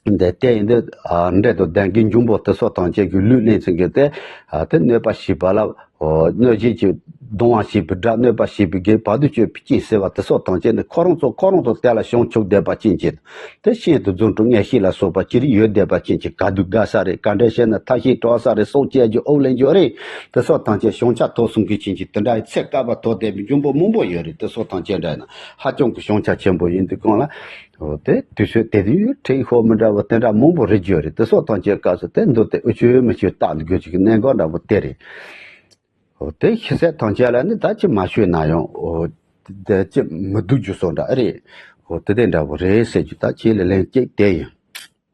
འདི་དེ་ཡིན་དུས་འབྲས་དང་ལྡན་གྱི་འབྱུང་པོ་དེ་སོགས་ཐམས་ཅད་ཀྱི་ལུས་ལེན་ཚུལ་གྱི་དེ་དེ་གནོད་པ་བྱེད་པ་ལ་གནོད་བྱེད་ཀྱི་ གདུང་བ་བྱེད་པའི་དགྲ། གནོད་པ་བྱེད་པའི་རྒྱལ། བར་དུ་གཅོད་པའི་སྤྱན་ཟེར་བ་དེ་སོགས་ཐམས་ཅད་ནི་ཁོ་རང་ཚོ་ཁོ་རང་ཚོ་དེ་ལ་བྱང་ཆུབ་བསྡད་པ་ཅན་གྱི། དེ་ཤིན་ཏུ་རྫུ་འཕྲུལ་ངན་ཤེས་ལ་སོགས་པ་ཅི་རིགས་ཡོད་བསྡད་པ་ཅན་གྱི་ག་དུས་དགའ་ས་རེད། ག་འདྲ་བྱས་ན་ཐབས་ཤེས་དྲག་ས་རེད། སྲོག་བཅད་རྒྱུ་ཨོ་ལེན་རྒྱུ་རེད། དེ་སོགས་ཐམས་ཅད་བྱང་ཆ་དོར་སོང་མཁན་ཅན་གྱི་དེ་འདྲ་ཡི་ཚད་བསྐལ་པ་དོར་བསྡད་པའི་འབྱུང་པོ་མང་པོ་ཡོད་རེད། དེ་སོགས་ཐམས་ཅད་འདྲ་ཡིན་ན་ཧ་ཅང་གི་བྱང་ཆ་ཆེན་པོ་ཡིན་དུས་གང་ལ། འོ་དེ་དུས་ཚོད་དེ་དུས་ཁྲིད་ཤོག་མི་འདྲ་བ་དེ་འདྲ་མང་པོ་རེད་རྒྱུ་རེད། དེ་སོགས་ཐམས་ཅད་སྐབས་སུ་དེ་འདུག་སྟེ་འུ་ཆོས་མི་ཆོས་བརྟག་དགོས་ཀྱི་གནད་འགག་འདྲ་པོ་དེ་རེད། འོ་དེ་ཤི་ཚད་ཐམས་ཅད་ལ་ནི་ད་ཅི་མ་ཤོད་ན་ཡང་འོ་དེ་ཅི་མི་སྡུག་རྒྱུ་སོགས་འདྲ་ཨེ་རེད། འོ་དེ་དེ་འདྲ་པོ་རེད་ཟེར་རྒྱུ་ད་ཁྱེད་ལ་ལན་གཅིག་དེ་ཡིན།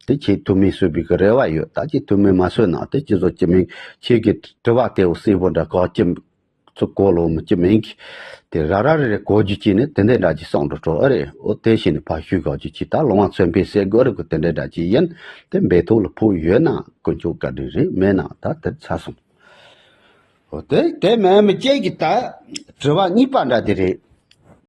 དེ་ཁྱེད་ཐུགས་སྨོན་གསོས་པའི་གི་རེ་བ་ཡོད། ད་ཁྱེད་ཐུགས་སྨོན་མ་གསོས་ན་དེ་ཅི་བཟོ་ཅི་མིན་ཁྱེད་ཀྱི་དྲི་བ་དེའོ་གསལ་པོ་འདྲ་གོ་ཅི་ཚུ་གོ་ལོ་མི་ཅི་མིན་གི། དེ་ར་ར་རེ་རེ་གོ་རྒྱུ་ཅི་ནི་དེ་འདྲ་འདྲ་ཅི་སོང་འགྲོ་འགྲོ་ཨེ་རེད། འོ་དེ་བཞིན་ནི་ཕ་ཤུལ་གོ་རྒྱུ་ཅི་ད་ལོང་བ་མཚོན་པའི་སེ་གོ་རེ་གོ་དེ་འདྲ་འདྲ་ཅི་ཡིན། དེ་འབད་ཐོག་ལ་ཕོག་ཡོད་ན་དཀོན་མཆོག་བཀའ་དྲིན་རེད། མེད་ན་ད་དེ་ཚར་སོང་། འོ་དེ་དེ་མེད་མི་སྐྱེ་གི་ད་དྲི་བ་གཉིས་པ་འདྲ་དེ་རེད།